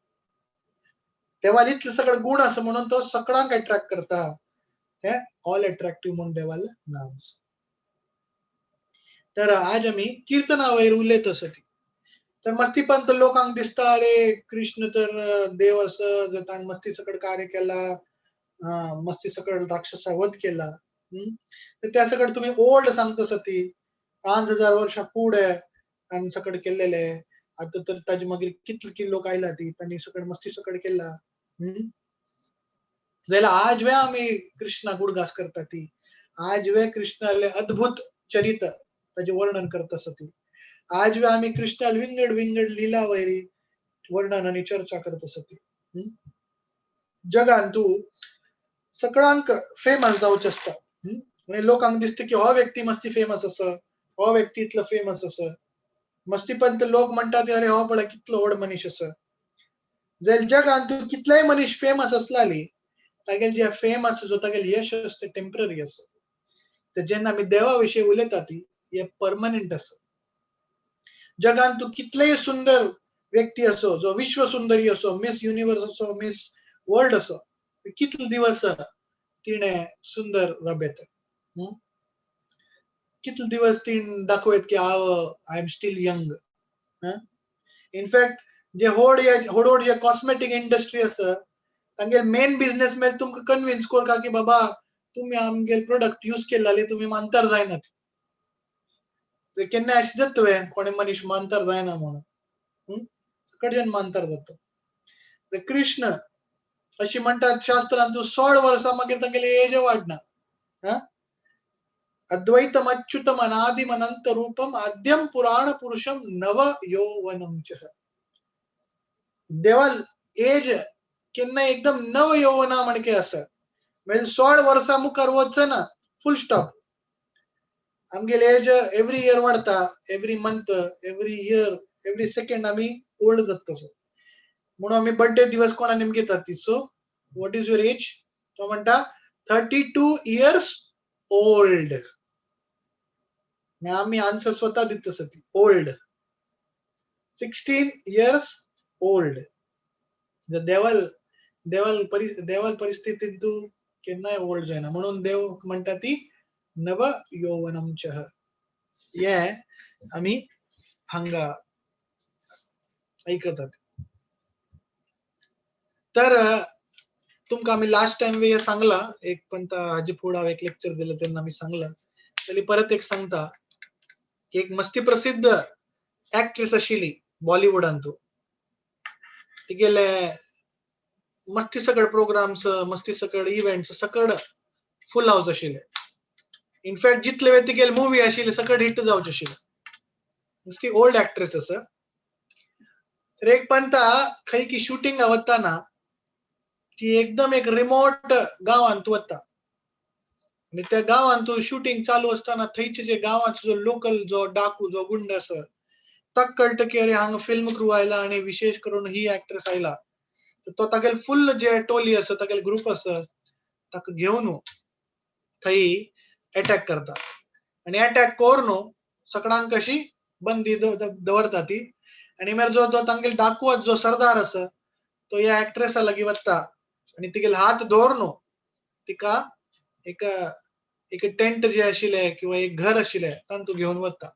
देवाला इतले सगळे गुण आसा म्हणून तो सगळ्यांक अट्रॅक्ट करता. हे ऑल अट्रॅक्टिव्ह म्हणून देवाला नाव आसा. तर आज आमी किर्तना वयर उलयत आसा ती. तर मस्तीपंत लोकांक दिसता अरे कृष्ण तर देव आसा, जर ताणें मस्ती सकड कार्य केला, मस्ती सकड राक्षसा वध केला. तर त्या सकड तुम्ही ओल्ड सांगता आसा ती 5000 वर्षां फुडें ताणें सकड केल्लेले. आता तर ताजे मागीर कितले कितले लोक आयला ती तांणी सकड मस्ती सकड केला. जाल्यार आज वे आमी कृष्णाक उडगास करता ती, आज वे कृष्णाले अद्भुत चरित ताजें वर्णन करता आसा ती, आज वे आमी कृष्णाल विंगड विंगड लीला वैरी वर्णन आणि चर्चा करत आसा ती. जगान तूं सगळ्यांक फेमस जावचें आसता. आनी लोकांक दिसता की हो व्यक्ती मस्ती फेमस आसा, हो व्यक्ती इतलो फेमस आसा. मस्तीपंत लोक म्हणटात अरे हो पळय कितलो व्हड मनीस आसा. जाल्यार जगान तूं कितलेय मनीस फेमस आसलाली तागेले जे फेम आसा, जो तागेले यश आसा ते टेम्पररी आसा. तर जेन्ना आमी देवा विशीं उलयता ती हे परमनंट आसा. जगान तूं कितलेय सुंदर व्यक्ती असो, जो विश्व सुंदरी असो, मिस युनिवर्स असो, मिस वर्ल्ड असो, कितले दिवस तिणे सुंदर राबयता, कितले दिवस तीण दाखयत की हांव I am still young. In fact जे होड होड जे कॉस्मेटीक इंडस्ट्री आसा तांगेले मेन बिझनेस मेळ तुमकां कन्विन्स करता की बाबा तुमी आमगेले प्रोडक्ट यूज केले जाल्यार तुमी मानतर जायनात. ते केन्ना अशें जाता वे कोणे मनीस मानतर जायना म्हणून, कडच्यान मानतर जाता. तर कृष्ण अशी म्हणटात शास्त्रांत तूं 16 वर्सां मागीर तांगेले एज वाडना. अद्वैतम अच्युतम अनादिम अनंत रूपम आद्यम पुराण पुरुषम नव यौवनम च. देवाल एज केन्ना एकदम नव यौवना म्हणके आसा, म्हणजे 16 वर्सां मुखार वचना, फुल स्टॉप. आमगेले एज एवरी इयर वाडता, every month, every year, every second आमी ओल्ड जाता तसो. म्हणून आमी बर्थडे दिवस कोणा नेमके घेतात ती. So what is your age? तो म्हणटा 32 इयर्स ओल्ड. आमी आन्सर स्वता दिता तसो ती ओल्ड, 16 इयर्स ओल्ड. देवाल देवाल देवाल परिस्थितींत तूं केन्नाय ओल्ड जायना, म्हणून देव म्हणटा ती नव यौवनम च. हे आमी हांगा ऐकतात. तर तुमकां आमी लास्ट टायम वे सांगला, एक पण हाजे फुडें हांव एक लेक्चर दिलें तेन्ना आमी सांगला, जाल्यार परत एक सांगता की एक मस्ती प्रसिद्ध एक्ट्रेस आशिल्ली बॉलिवूडांतू, तिगेले मस्ती सकड प्रोग्राम्स, मस्ती सकड इव्हेंट्स सकड फुल हावस आशिल्ले. इनफॅक्ट जितले वेळ तिगेले मुवी आशिल्ले सकड हिट जावचे आशिल्ले. मस्ती ओल्ड एक्ट्रेस आसा. तर एक पंता खंय की शुटींग वताना ती एकदम एक रिमोट गांवांत वता आनी त्या गांवांत शुटींग चालू आसतना थंयचे जे गांवाचो जो लोकल जो डाकू जो गुंड आसा ताका कळटा की अरे हांगा फिल्म क्रू आयला आनी विशेष करून ही एक्ट्रेस आयला. तर तो तागेले फुल जे टोली आसा तागेले ग्रुप आसा ताका घेवन थंय एटॅक करता आनी एटॅक करून सगळ्यांक अशी बंदी दवरता ती. आनी मागीर जो तो तांगेले डाकू जो सरदार आसा तो ह्या एक्ट्रेसा लागीं वता आनी तिगेले हात दवरून तिका एक एक टेंट जे आशिल्ले किंवा एक घर आशिल्लें तांतू घेवन वता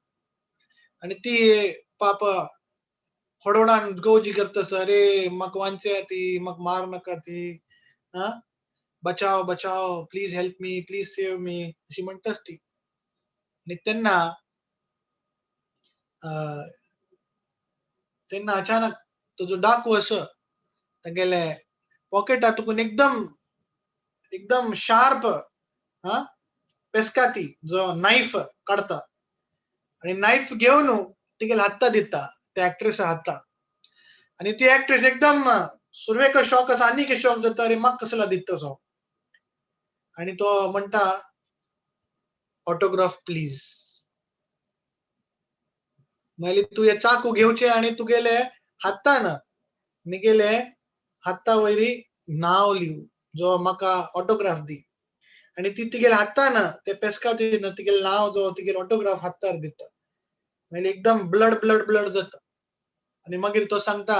आनी ती पाप होडोडान गौजी करता, अरे म्हाका वांचया ती, म्हाका मार नाका ती, हा बचाव बचाव, please help me, please save me अशी म्हणटाच ती. आनी तेन्ना तेन्ना अचानक तो जो डाकू आसा तागेले पॉकेटातून एकदम एकदम शार्प हा पेस्काती जो नायफ काडता आनी नायफ घेवन तिगेले हाता दिता त्या एक्ट्रेसा हाता. आनी ती एक्ट्रेस एकदम सुरवेक शॉक आसा, आनीक शॉक जाता, अरे म्हाका कसला दिता तसो. आनी तो म्हणटा ऑटोग्राफ प्लीज. मागीर तूं हे चाकू घेवचे आनी तुगेले हातान मिगेले हाता वयरी नांव लिव जो म्हाका ऑटोग्राफ दी. आनी ती तिगेले हातान ते पेस्कातीन तिगेले नांव जो तिगेले ऑटोग्राफ हातार दिता. मागीर एकदम ब्लड ब्लड ब्लड जाता. आनी मागीर तो सांगता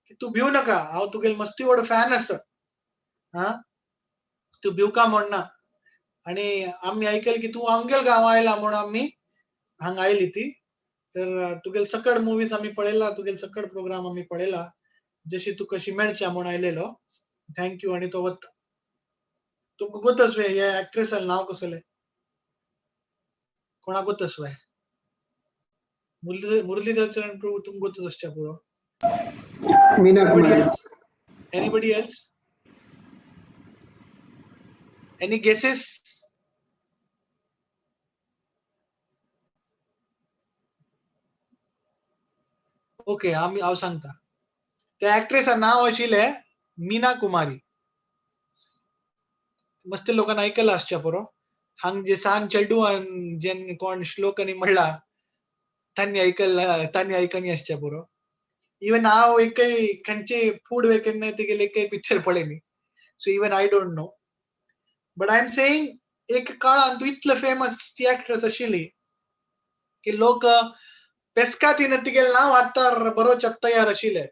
की तूं भिव नाका, हांव तुगेले मस्ती व्हड फॅन आसा, हा तूं भिवका म्हणना. आनी आमी आयकल की तूं आमगेल गांव आयला म्हूण आमी हांगा आयली ती, तर तुगेले सकड मुवीज आमी पळयला, तुगेले सकड प्रोग्राम आमी पळयला, जशी तूं कशी मेळच्या म्हूण आयलेलो, thank you. आनी तो वता. तुमकां गोतस वे ह्या एक्ट्रेसालें नांव कसलें? कोणाक गोतस वे? मुरलीधर चरण प्रभू तुमकां गोतच आसच्या पुरो. Meena Kumari. Anybody else? Any guesses? Okay, आमी हांव सांगता. त्या एक्ट्रेसा नांव आशिल्लें मीना कुमारी. मस्त लोकांनी आयकलां आसच्या पुरो. हांग जे सान चेडवान जेन कोण श्लोकांनी म्हणला तांणी आयकला, तांणी आयकनी आसच्या पुरो. इवन हांव एकय खंयचे फूड वे केन्ना तिगेले एकय picture पळयनी, so even I don't know. But I am saying एक काळान तूं इतले फेमस ती एक्ट्रेस आशिल्ली की लोक पेस्कातीन तिगेलें नांव हातार बरोवच्याक तयार आशिल्ले.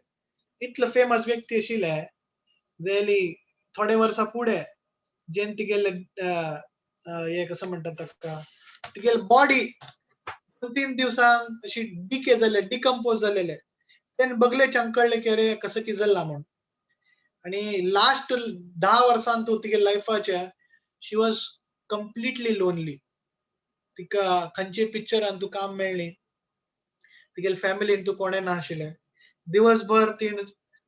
इतले फेमस व्यक्ती आशिल्ले जाली थोडे वर्सां फुडें जेन तिगेले हे कसो म्हणटात ताका, तिगेले बॉडी 2-3 दिवसांक अशी डिके जाले, डिकम्पोज जालेले. तेन्ना बगले कळ्ळें की अरे कसं की जाल्ला म्हूण. आणि लास्ट 10 वर्सां तूं तिगे लायफाच्या शी वॉज कम्प्लिटली लोनली. तिका खंयचे पिक्चरान तूं काम मेळ्ळी, तिगेले फॅमिलीन तूं कोणें ना आशिल्लें. दिवसभर तिणें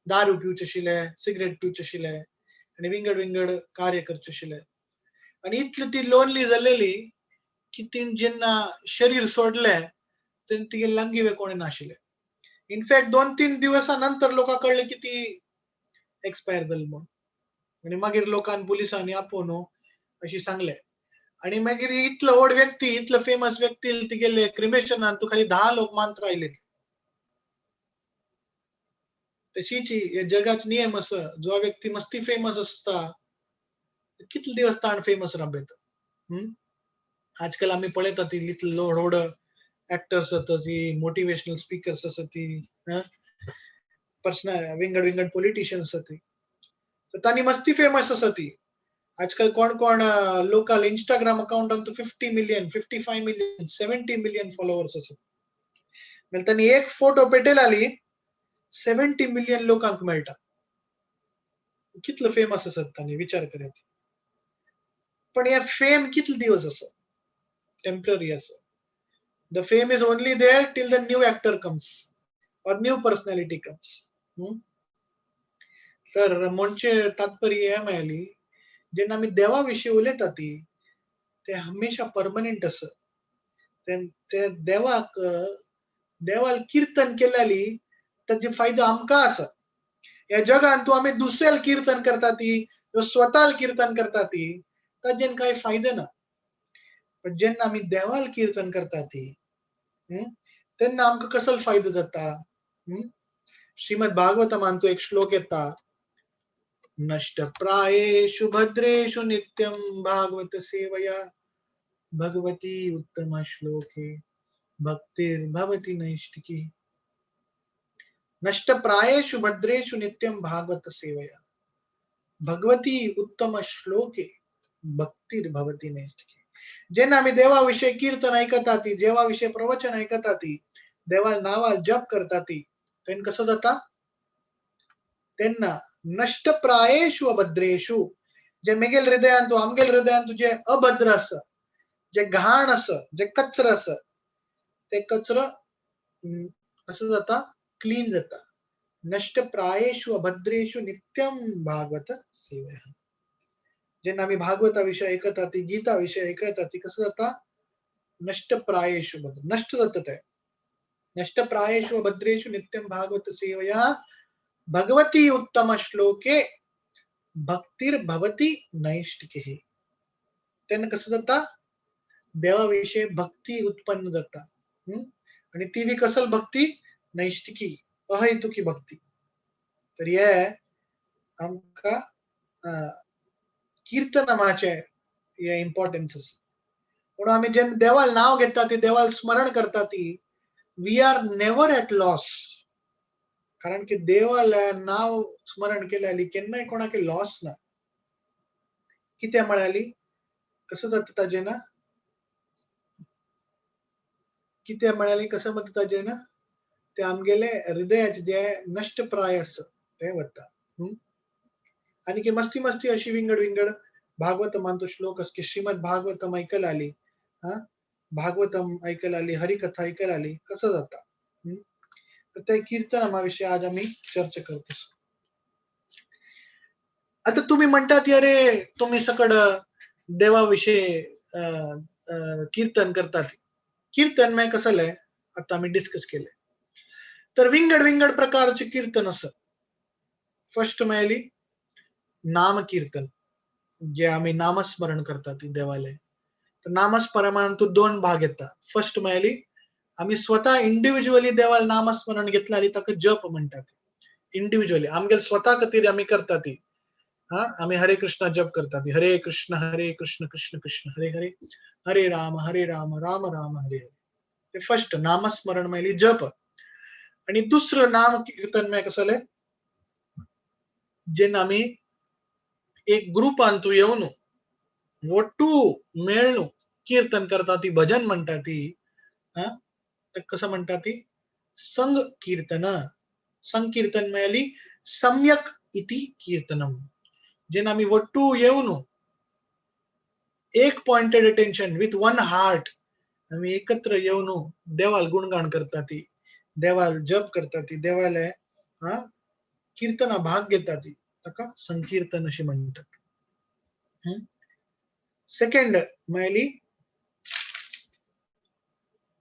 दारू पिवचें आशिल्लें, सिगरेट पिवचें आशिल्लें आनी विंगड विंगड कार्य करचें आशिल्लें. आनी इतली ती लोनली जालेली की तिणें जेन्ना शरीर सोडलें तेन्ना तिगे लागीं कोणें नाशिल्लें. इनफॅक्ट 2-3 दिवसां नंतर लोकांक कळ्ळें की ती एक्सपायर जाली म्हूण. आनी मागीर लोकान पुलिसांनी आपोवन अशी सांगलें. आनी मागीर इतलो व्हड व्यक्ती, इतलो फेमस व्यक्ती तिगेले क्रिमेशनान तूं खाली 10 लोक मात्र आयले. तशीच हे जगाचे नियम आसा, जो व्यक्ती मस्ती फेमस आसता कितले दिवस ताण फेमस राबयता. आजकाल आमी पळयता ती इतले व्हड व्हड एक्टर्स आसा, ती मोटिवेशनल स्पिकर्स आसा, ती पर्सनल विंगड विंगड पॉलिटिशियन्स आसा, ती तर तांणी मस्ती फेमस आसा ती. आजकाल कोण कोण लोकल इंस्टाग्राम अकाउंटान 50 मिलियन, 55 मिलियन, 70 मिलियन फॉलोवर्स आसा. म्हणल्यार तांणी एक फोटो पेटयली 70 मिलियन लोकांक मेळटा. कितलो फेमस आसात तांणी विचार करात. पण हे फेम कितले दिवस आसा, टेम्पररी आसा. The fame is only there till the new actor comes or new personality comes. Sir म्हणचे तात्पर्य हे मेळ्ळी, जेन्ना आमी देवा विशीं उलयता ती ते हमेशा परमनंट आसा. ते देवाक देवाल कीर्तन केल्याली ताजे फायदो आमकां आसा. ह्या जगान तूं आमी दुसऱ्याल कीर्तन करता ती, स्वताल कीर्तन करता ती, ताजेन कांय फायदो ना. पण जेन्ना आमी देवाल कीर्तन करता ती तेन्ना आमकां कसलो फायदो जाता. श्रीमद भागवतमान तूं एक श्लोक येता, नष्ट प्रायेषु भद्रेषु नित्यं भागवत सेवया भगवती उत्तम श्लोके भक्तिर्भवति नैष्टिकी. नष्ट प्रायेषु भद्रेषु नित्यं भागवत सेवया भगवती उत्तम श्लोके भक्तिर्भवति नैष्टिकी. जेन्ना आमी देवा विशय कीर्तन ऐकता ती, देवा विशय प्रवचन ऐकता ती, देवा नावा जप करता ती, तेन्ना कसो जाता, तेन्ना नष्ट प्रायेषु अभद्रेषु, जे मेगेल हृदयान तूं आमगेल हृदयान तुझे अभद्र आसा, जे घाण आसा, जे कचरो आसा, ते कचरो कसो जाता, क्लीन जाता. नष्ट प्रायेषु अभद्रेषु नित्यं भागवत सेवया. जेन्ना आमी भागवता विशय ऐकता ती, गीता विशय ऐकता ती, कसो जाता, नष्ट प्रायेषु नष्ट जाता ते. नष्ट प्रायेषु अभद्रेषु नित्यं भागवत सेवया भगवती उत्तम श्लोके भक्तिर्भवति नैष्टिकी. तेन्ना कसं जाता, देवा विशय भक्ती उत्पन्न जाता. आनी ती बी कसल भक्ती, नैष्टिकी, अहेतुकी भक्ती. तर हे आमकां कीर्तनामाचे हे इम्पॉर्टन्स आसा. म्हणून आमी जेन्ना देवाल नांव घेता ती, देवाल स्मरण करता ती, we are never at loss. कारण की देवाल नाव स्मरण केल्याली केन्नाय कोणाक लॉस ना. कितें म्हळ्याली कसं जाता ताजें ना, कितें म्हळ्याली कसं जाता ताजें ना, ते आमगेले हृदयाचे जे नष्टप्राय आसा ते वता. आनी की मस्ती मस्ती अशी विंगड विंगड भागवतमान तो श्लोक आसा की श्रीमद भागवतम ऐकल आली, हा भागवतम ऐकल आली, हरिकथा ऐकल आली, कसं जाता. तर त्या कीर्तनामा विषयी आज आमी चर्चा करतो. आता तुम्ही म्हणतात अरे तुम्ही सकड देवाविषयी कीर्तन करतात. कीर्तन मी कसं आता आम्ही डिस्कस केले. तर विंगड विंगड प्रकारचे कीर्तन असं. फर्स्ट मिळाली नाम कीर्तन, जे आम्ही नामस्मरण करतात देवाले. तर नामस्मरणात तो 2 भाग येतात. फर्स्ट मिळाली आम्ही स्वतः इंडिव्हिज्युअली देवाला नामस्मरण घेतलं आणि ताका जप म्हणतात. इंडिव्हिज्युअली आमगेल स्वतः खातीर आमी करता ती, हा आमी हरे कृष्ण जप करतात, हरे कृष्ण हरे कृष्ण कृष्ण कृष्ण हरे हरे, हरे राम हरे राम राम राम हरे हरे. ते फर्स्ट नामस्मरण म्हणली जप. आणि दुसरं नाम कीर्तन म्हळ्यार कसं जालें, जेन्ना आमी एक ग्रुपान तूं येवन ಒಟ್ಟು मेळ्ळू कीर्तन करता ती, भजन म्हणटा ती, हा कसं म्हणटा ती संकीर्तन. संकीर्तन म्हळ्यार सम्यक इति कीर्तनम. जेन्ना आमी वट्टू येवन एक pointed attention with one heart आमी एकत्र येवन देवाल गुणगान करता ती, देवाल जप करता ती, देवाले कीर्तना भाग घेता ती, ताका संकीर्तन अशी म्हणतात. सेकंड म्हळ्यार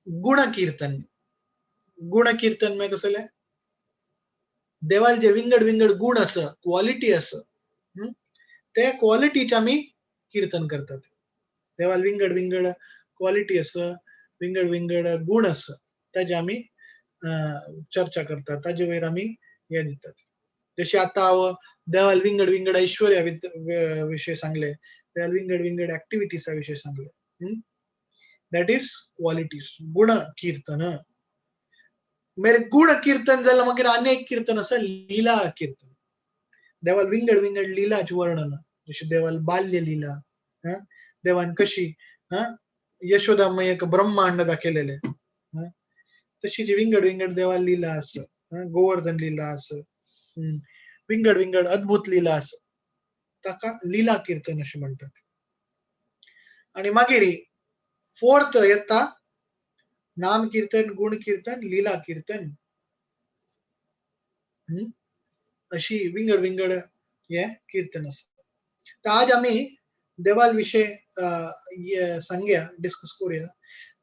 गुणकीर्तन. गुणकीर्तन म्हळ्यार कसलें? देवाल जे विंगड विंगड गुण आसा, क्वॉलिटी आसा, ते क्वॉलिटीचे आमी कीर्तन करतात. देवाल विंगड विंगड क्वॉलिटी आसा, विंगड विंगड गुण आसा, ताजे आमी चर्चा करतात, ताजे वयर आमी हे दितात. जशें आतां हांव देवाल विंगड विंगड ऐश्वर्या विशय सांगले, देवाल विंगड विंगड एक्टिविटीसा विशय सांगले. That is qualities, गुण कीर्तन. मागीर गुण कीर्तन जाल्यार मागीर आनी एक कीर्तन आसा लीला कीर्तन. देवाल विंगड विंगड लीलाचें वर्णन, जशें देवाल बाल्य लीला, देवान कशी यशोदा एक ब्रह्मांड दाखयलेलें, तशी जी विंगड विंगड देवाल लीला आसा, गोवर्धन लीला आसा, विंगड विंगड अद्भुत लीला आसा, ताका लीला कीर्तन अशें म्हणटात. आनी मागीर फोर्थ येता नाम कीर्तन, गुण कीर्तन, लीला कीर्तन, अशी विंगड विंगड हे कीर्तन आसा. तर आज आमी देवाल विशय सांगया, डिस्कस करूया.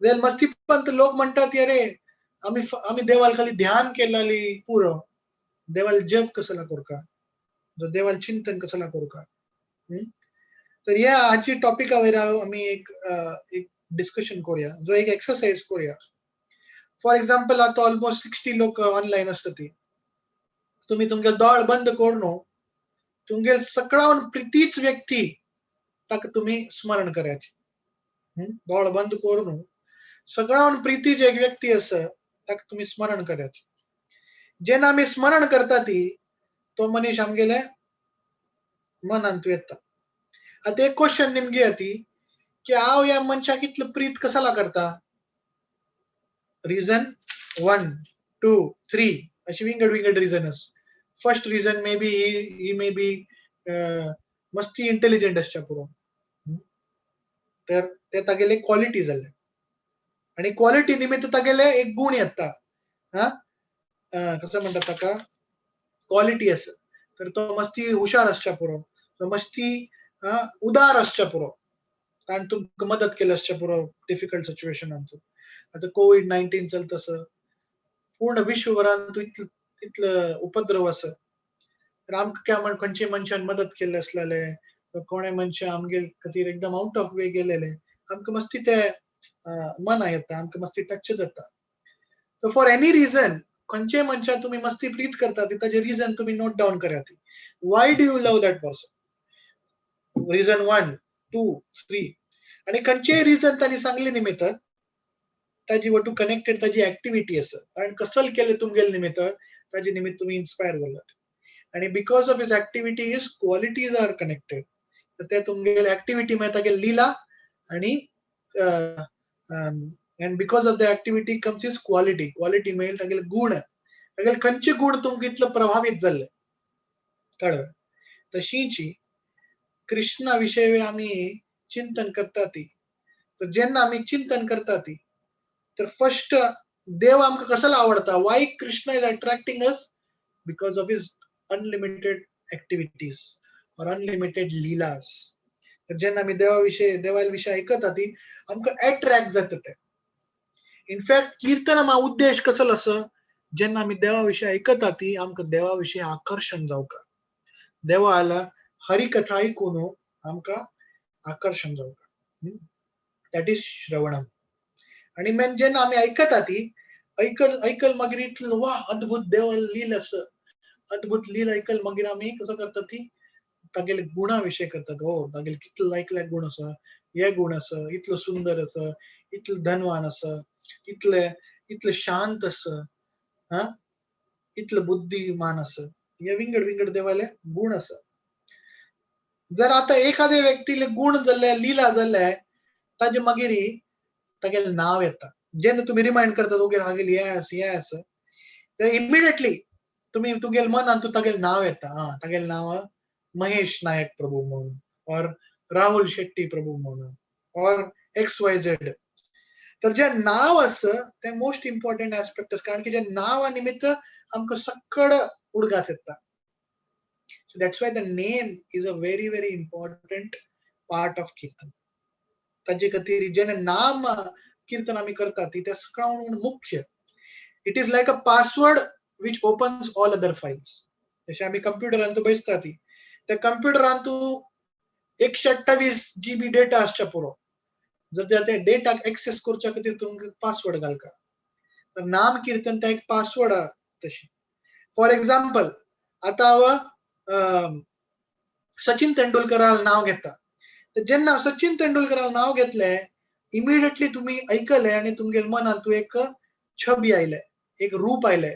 जाल्यार मस्तीपंत लोक म्हणटात अरे आमी आमी देवाल खाली ध्यान केलाली पुरो, देवाल जप कसला करका, देवाल चिंतन कसला करका. तर ह्या हाची टॉपिका वयर आमी एक एक डिस्कशन करूया, जो एक एक्सरसाइज करूया. फॉर एक्झाम्पल आतां ऑलमोस्ट 60 लोक ऑनलायन आसता ती, तुमी तुमगे दोळ बंद करून तुमगे सगळ्यान प्रितीच व्यक्ती ताका तुमी स्मरण करायची. दोळ बंद करून सगळ्यान प्रितीच एक व्यक्ती आसा ताका तुमी स्मरण करायची. जेन्ना आमी स्मरण करता ती तो मनीस आमगेले मनांत येता. आतां एक क्वेश्चन निमगी ती की हांव ह्या मनशाक इतलो प्रीत कसाला करता? रिजन 1 2 3 अशी विंगड विंगड रिजन आसा. First reason may be he may be मस्ती इंटेलिजंट आसच्या पुरो, तर ते तागेले क्वॉलिटी जाले आनी क्वॉलिटी निमित्त तागेले एक गुण येता, कसं म्हणटात ताका क्वॉलिटी आसा. तर तो मस्ती हुशार आसच्या पुरो, तो मस्ती उदार आसच्या पुरो, ताणें तुमकां मदत केली आसच्या पुरो डिफिकल्ट सिच्युएशनांत. आतां कोवीड-19 चलता आसा, पूर्ण विश्वभरांत इतलो इतलो उपद्रव आसा, तर आमकां काय म्हण खंयच्या मनशान मदत केल्ले आसलेले, कोणे मनशां आमगे खातीर एकदम आउट ऑफ वे गेलेले, आमकां मस्ती ते मना येता, आमकां मस्ती टच जाता. सो फॉर एनी रिजन खंयच्याय मनशाक तुमी मस्ती प्रीत करता ताजें रिजन तुमी नोट डावन करात. Why do you love that person? Reason 1 2 3. आनी खंयचेय रिजन तांणी सांगले निमित्त ताजी वटू कनेक्टेड ताजी एक्टिविटी आसा आनी कसल केले तुमगेले निमित्त ताजे निमित्त तुमी इन्स्पायर जालात आनी because of his activity his qualities are connected. तर ते तुमगेले एक्टिविटी मागीर तागेले लीला आनी and because of the activity comes his quality. Quality मागीर तागेले गुण, तागेले खंयचे गुण तुमकां इतलो प्रभावीत जाल्ले कळ्ळें. तशींची कृष्णा विशय आमी चिंतन करता ती, तर जेन्ना आमी चिंतन करता ती तर फर्स्ट देव आमकां कसलो आवडता? Why Krishna is attracting us? Because of his unlimited activities or unlimited Lilas. तर जेन्ना आमी देवा विशय देवा विशय आयकता ती आमकां एट्रॅक्ट जाता ते. इनफॅक्ट किर्तन उद्देश कसलो आसा? जेन्ना आमी देवा विशय आयकता ती आमकां देवा विशय आकर्शण जावका, देवाला हरिकथा आयकून आमकां आकर्शण जावका, that is श्रवणम. आनी मेन जेन्ना आमी आयकता ती ऐकल ऐकल मागीर इतलो वा अद्भुत देवा लील आसा, अद्भुत लील ऐकल मागीर आमी कसो करता ती तागेले गुणा विशय करतात. हो तागेले कितलो लायक लायक गुण आसा, हे गुण आसा, इतलो सुंदर आसा, इतलो धनवान आसा, इतले इतले शांत आसा, हा इतलो बुद्धिमान आसा, हे विंगड विंगड देवाले गुण आसा. जर आतां एखाद्या व्यक्तीले गुण जाल्ले लीला जाल्ले ताजे मागीर तागेलें नांव येता. जेन्ना तुमी रिमायंड करतात ओके हागेली येस येस, तर इमिडिएटली तुमी तुगेले मनान तूं तागेलें नांव येता, आं तागेलें नांव महेश नायक प्रभू म्हणून ऑर राहुल शेट्टी प्रभू म्हणून ऑर एक्स वाय झेड. तर जे नांव आसा तें मोस्ट इम्पॉर्टंट एस्पेक्ट आसा, कारण की जे नांवा निमित्त आमकां सकड उडगास येता. So that's why the name is a very very important part of kirtan. ताजे खातीर जेन्ना नाम कीर्तन आमी करतात ती त्या सगळ्याहून मुख्य. It is like a password which opens all other files. जशें आमी कंप्युटरान तूं बसता ती त्या कंप्युटरान तूं 128 GB data आसच्या पुरो, जर त्या डेटाक एक्सेस करच्या खातीर तुमकां पासवर्ड घालका. तर नाम कीर्तन त्या एक पासवर्ड तशी. फॉर एक्झाम्पल आतां हांव सचिन तेंडुलकराक नांव घेता, तर जेन्ना सचिन तेंडुलकराक नांव घेतलें इमिडिएटली तुमी ऐकले आनी तुमगेले मनान तूं एक छबी आयले, एक रूप आयले,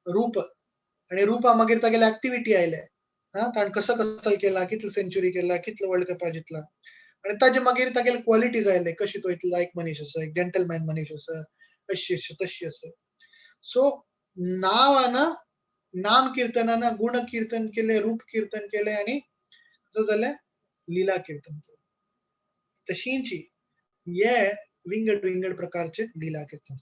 रूप आनी रुपा मागीर तागेले एक्टिविटी आयले, हा ताणें कसो कसो केला, कितलो सेंचुरी केला, कितलो वर्ल्ड कपा जितला, आनी ताजे मागीर तागेले क्वॉलिटीज आयले, कशी तो इतलो लायक मनीस आसा, एक जेंटलमॅन मनीस आसा, अशी आसा तशी आसा. सो नांवान नाम कीर्तनान गुण कीर्तन केले, रूप कीर्तन केले आनी कसो जालें लिला कीर्तन केलें. तशींची हे विंगड विंगड प्रकारचे लिला कीर्तन.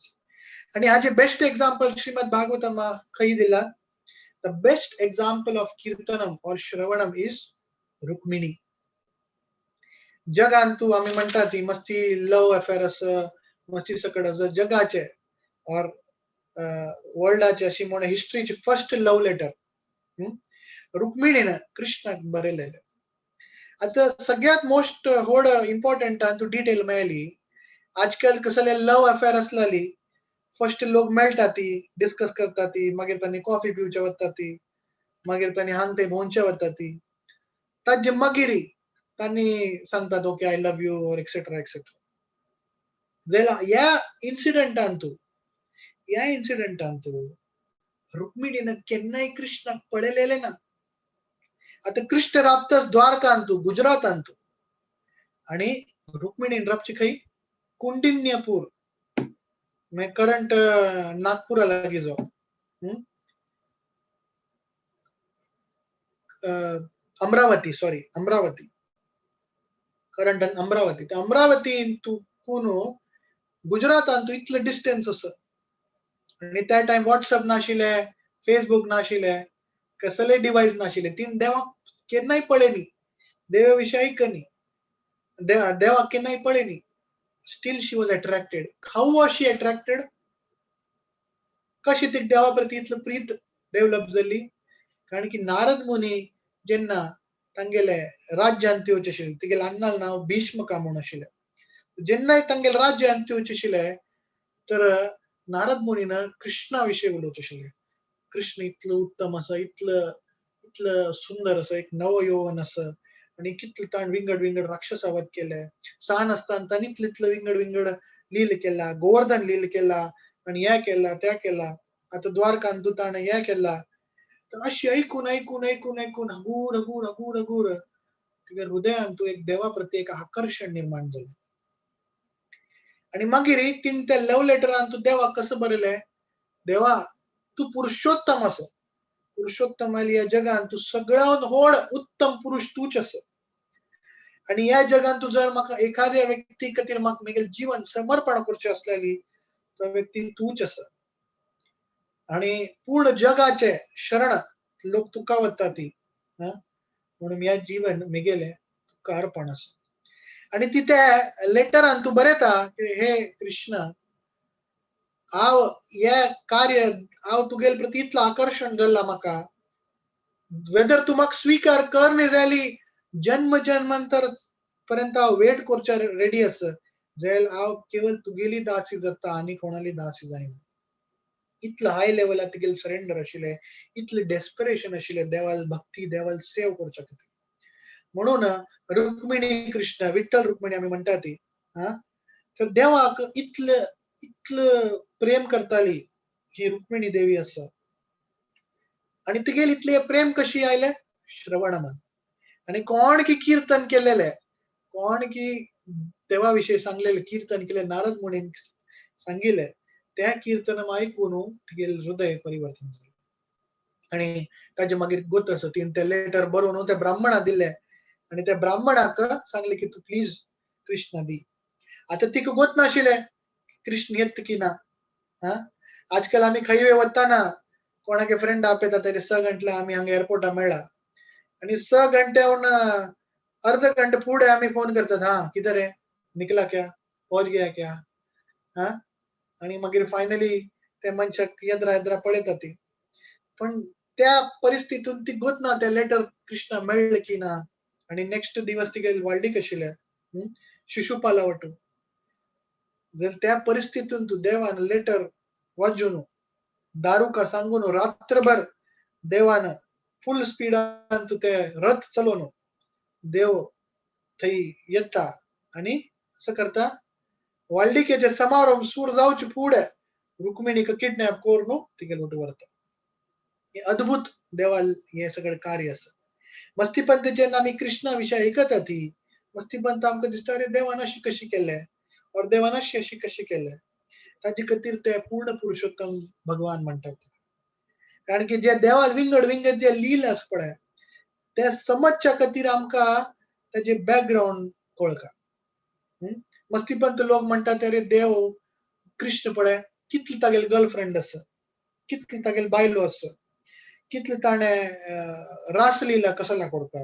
आनी हाजे बेस्ट एक्झाम्पल श्रीमद भागवतमा खंय दिला? The best example of kirtanam or shravanam is Rukmini. जगान तूं आमी म्हणटा ती मस्ती लव अफेअर आसा, मस्ती सकड आसा, जगाचे ऑर वर्ल्डाचे अशी म्हण हिस्ट्रीची फर्स्ट लव लेटर रुक्मिणीन कृष्णाक बरयलेलें. आतां सगळ्यात मोस्ट व्हड इम्पॉर्टंट तूं डिटेल मेळ्ळी. आजकाल कसले लव अफेअर आसलेली फर्स्ट लोक मेळटा ती डिस्कस करता ती, मागीर तांणी कॉफी पिवचे वता ती, मागीर तांणी हांग थंय भोंवचे वता ती, ताजे मागीर तांणी सांगतात okay I love you or etcetera etcetera. जाल्यार ह्या इन्सिडंटान तूं, ह्या इन्सिडंटान तूं रुक्मिणीन केन्नाय कृष्णाक पळयलेलें ना. आतां कृष्ण राबताच द्वारकान तूं, गुजरातान तूं, आनी रुक्मिणीन राबची खंय? कुंडिन्यपूर, करंट नागपुरा लागीं जो अमरावती, सॉरी अमरावती, करंट अमरावती. अमरावतीन तूं कोण गुजरातान तूं इतलें डिस्टन्स आसा, आनी त्या टायम वॉट्सएप नाशिल्लें, फेसबूक नाशिल्लें, कसलेय डिवायस नाशिल्लें. तीन देवाक केन्नाय पळयनी, देवा विशीं आयकनी, देवाक केन्नाय पळयनी. Still she was attracted. How was she attracted? कशी ती देवा प्रती इतली प्रीत डेव्हलप जाली? कारण की नारद मुनी जेन्ना तांगेले राज्यांत येवचें आशिल्लें, तिगेले अण्णालें नांव भीष्मका म्हूण आशिल्लें, जेन्ना तांगेले राज्यांत येवचें आशिल्लें तर नारद मुनीन कृष्णा विशीं उलोवचें आशिल्लें. कृष्ण इतलो उत्तम आसा, इतलो इतलो सुंदर आसा, एक नव यौवन आसा, आनी कितले ताणें विंगड विंगड राक्षसावध केले, सान आसतना ताणें इतले इतले विंगड विंगड लील केला, गोवर्धन लील केला, आनी हें केला तें केला, आतां द्वारकान तूं ताणें हें केला. तर अशी ऐकून ऐकून ऐकून ऐकून हगूर हगूर हगूर हगूर तुगे हृदयान तूं एक देवा प्रती एक आकर्शण निर्माण जालें. आनी मागीर तीन त्या लव लेटरान तूं देवाक कसो बरयलें? देवा तूं पुरुषोत्तम आसा, पुरुषोत्तम ह्या जगान तूं सगळ्यात व्हड उत्तम पुरुष तूंच आसा, आनी ह्या जगान तूं जर म्हाका एखाद्या व्यक्ती खातीर म्हाका म्हगेलें जीवन समर्पण करचें आसलेली तो व्यक्ती तूंच आसा, आनी पूर्ण जगाचे शरण लोक तुका वता ती, म्हणून ह्या जीवन म्हगेलें तुका अर्पण आसा. आनी ती त्या लेटरान तूं बरयता की हे कृष्ण, हांव हे कार्य, हांव तुगेले प्रती इतलो आकर्शण जाल्लां म्हाका, वेदर तूं म्हाका स्विकार कर न्ही जाली जन्म जन्मांतर पर्यंत हांव वेट करच्या रेडी आसा, जाल्यार हांव केवल तुगेली दासी जाता आनी कोणाली दासी जायना. इतलो हाय लेवलार तुगेलें सरेंडर आशिल्लें, इतलें डेस्परेशन आशिल्लें देवाल भक्ती, देवाल सेव करच्या खातीर. म्हणून रुक्मिणी कृष्ण, विठ्ठल रुक्मिणी आमी म्हणटा ती, हा तर देवाक इतलें इतलें प्रेम करताली ही रुक्मिणी देवी आसा, आनी तिगेली इतलें प्रेम कशी आयलें? श्रवणमान. आनी कोण की कीर्तन केलेलें, कोण की देवा विशीं सांगलेलें कीर्तन केलें, नारद मुनीन सांगिले त्या कीर्तन आयकून तिगेले हृदय परिवर्तन जालें. आनी ताजे मागीर गोत आसा तिणें ते लेटर बरोवन त्या ब्राह्मणाक दिले आनी त्या ब्राह्मणाक सांगले की तूं प्लीज कृष्णा दी. आतां तिका गोत नाशिल्लें कृष्ण येत की ना. हा, आजकाल आमी खंय वताना कोणाके फ्रेंड आपयता तरी 6 घंटे आमी हांगा एअरपोर्टार मेळ्ळा आनी 6 घंट्याहून अर्ध घंटे फुडें आमी फोन करतात, हा किधर है, निकला क्या, पहुंच गया क्या. हा, आनी मागीर फायनली ते मनशाक येद्रा येद्रा पळयता ती. पण त्या परिस्थितीन ती गोत ना ते लेटर कृष्णा मेळ्ळें की ना. आनी नेक्स्ट दिवस तिगे वाल्डीक आशिल्ले शिशुपाला वटू. जर त्या परिस्थितीन तूं देवान लेटर वाजून दारुका सांगून रात्रभर देवान फुल स्पिडान तूं ते रथ चलोवन देव थंय येता आनी असं करता वाल्डिकेचे समारंभ सूर जावचे फुडें रुक्मिणीक किडनॅप करून तिगेले वटू व्हरता. हे अद्भुत देवाल हे सगळें कार्य आसा. मस्तीपंत जेन्ना आमी कृष्णा विशय आयकता ती मस्तीपंत आमकां दिसता अरे देवान अशी कशी केलें और देवान अशी अशी कशी केलें. ताजे खातीर ते पूर्ण पुरुषोत्तम भगवान म्हणटात. कारण की जे देवाल विंगड विंगड जे लील आसा पळय ते समजच्या खातीर आमकां ताजे बॅकग्रावंड कळका. मस्तीपंत लोक म्हणटात अरे देव कृष्ण पळय कितले तागेले गर्लफ्रेंड आसा, कितले तागेले बायलो आसा, कितले ताणें रासलीला कसला करता.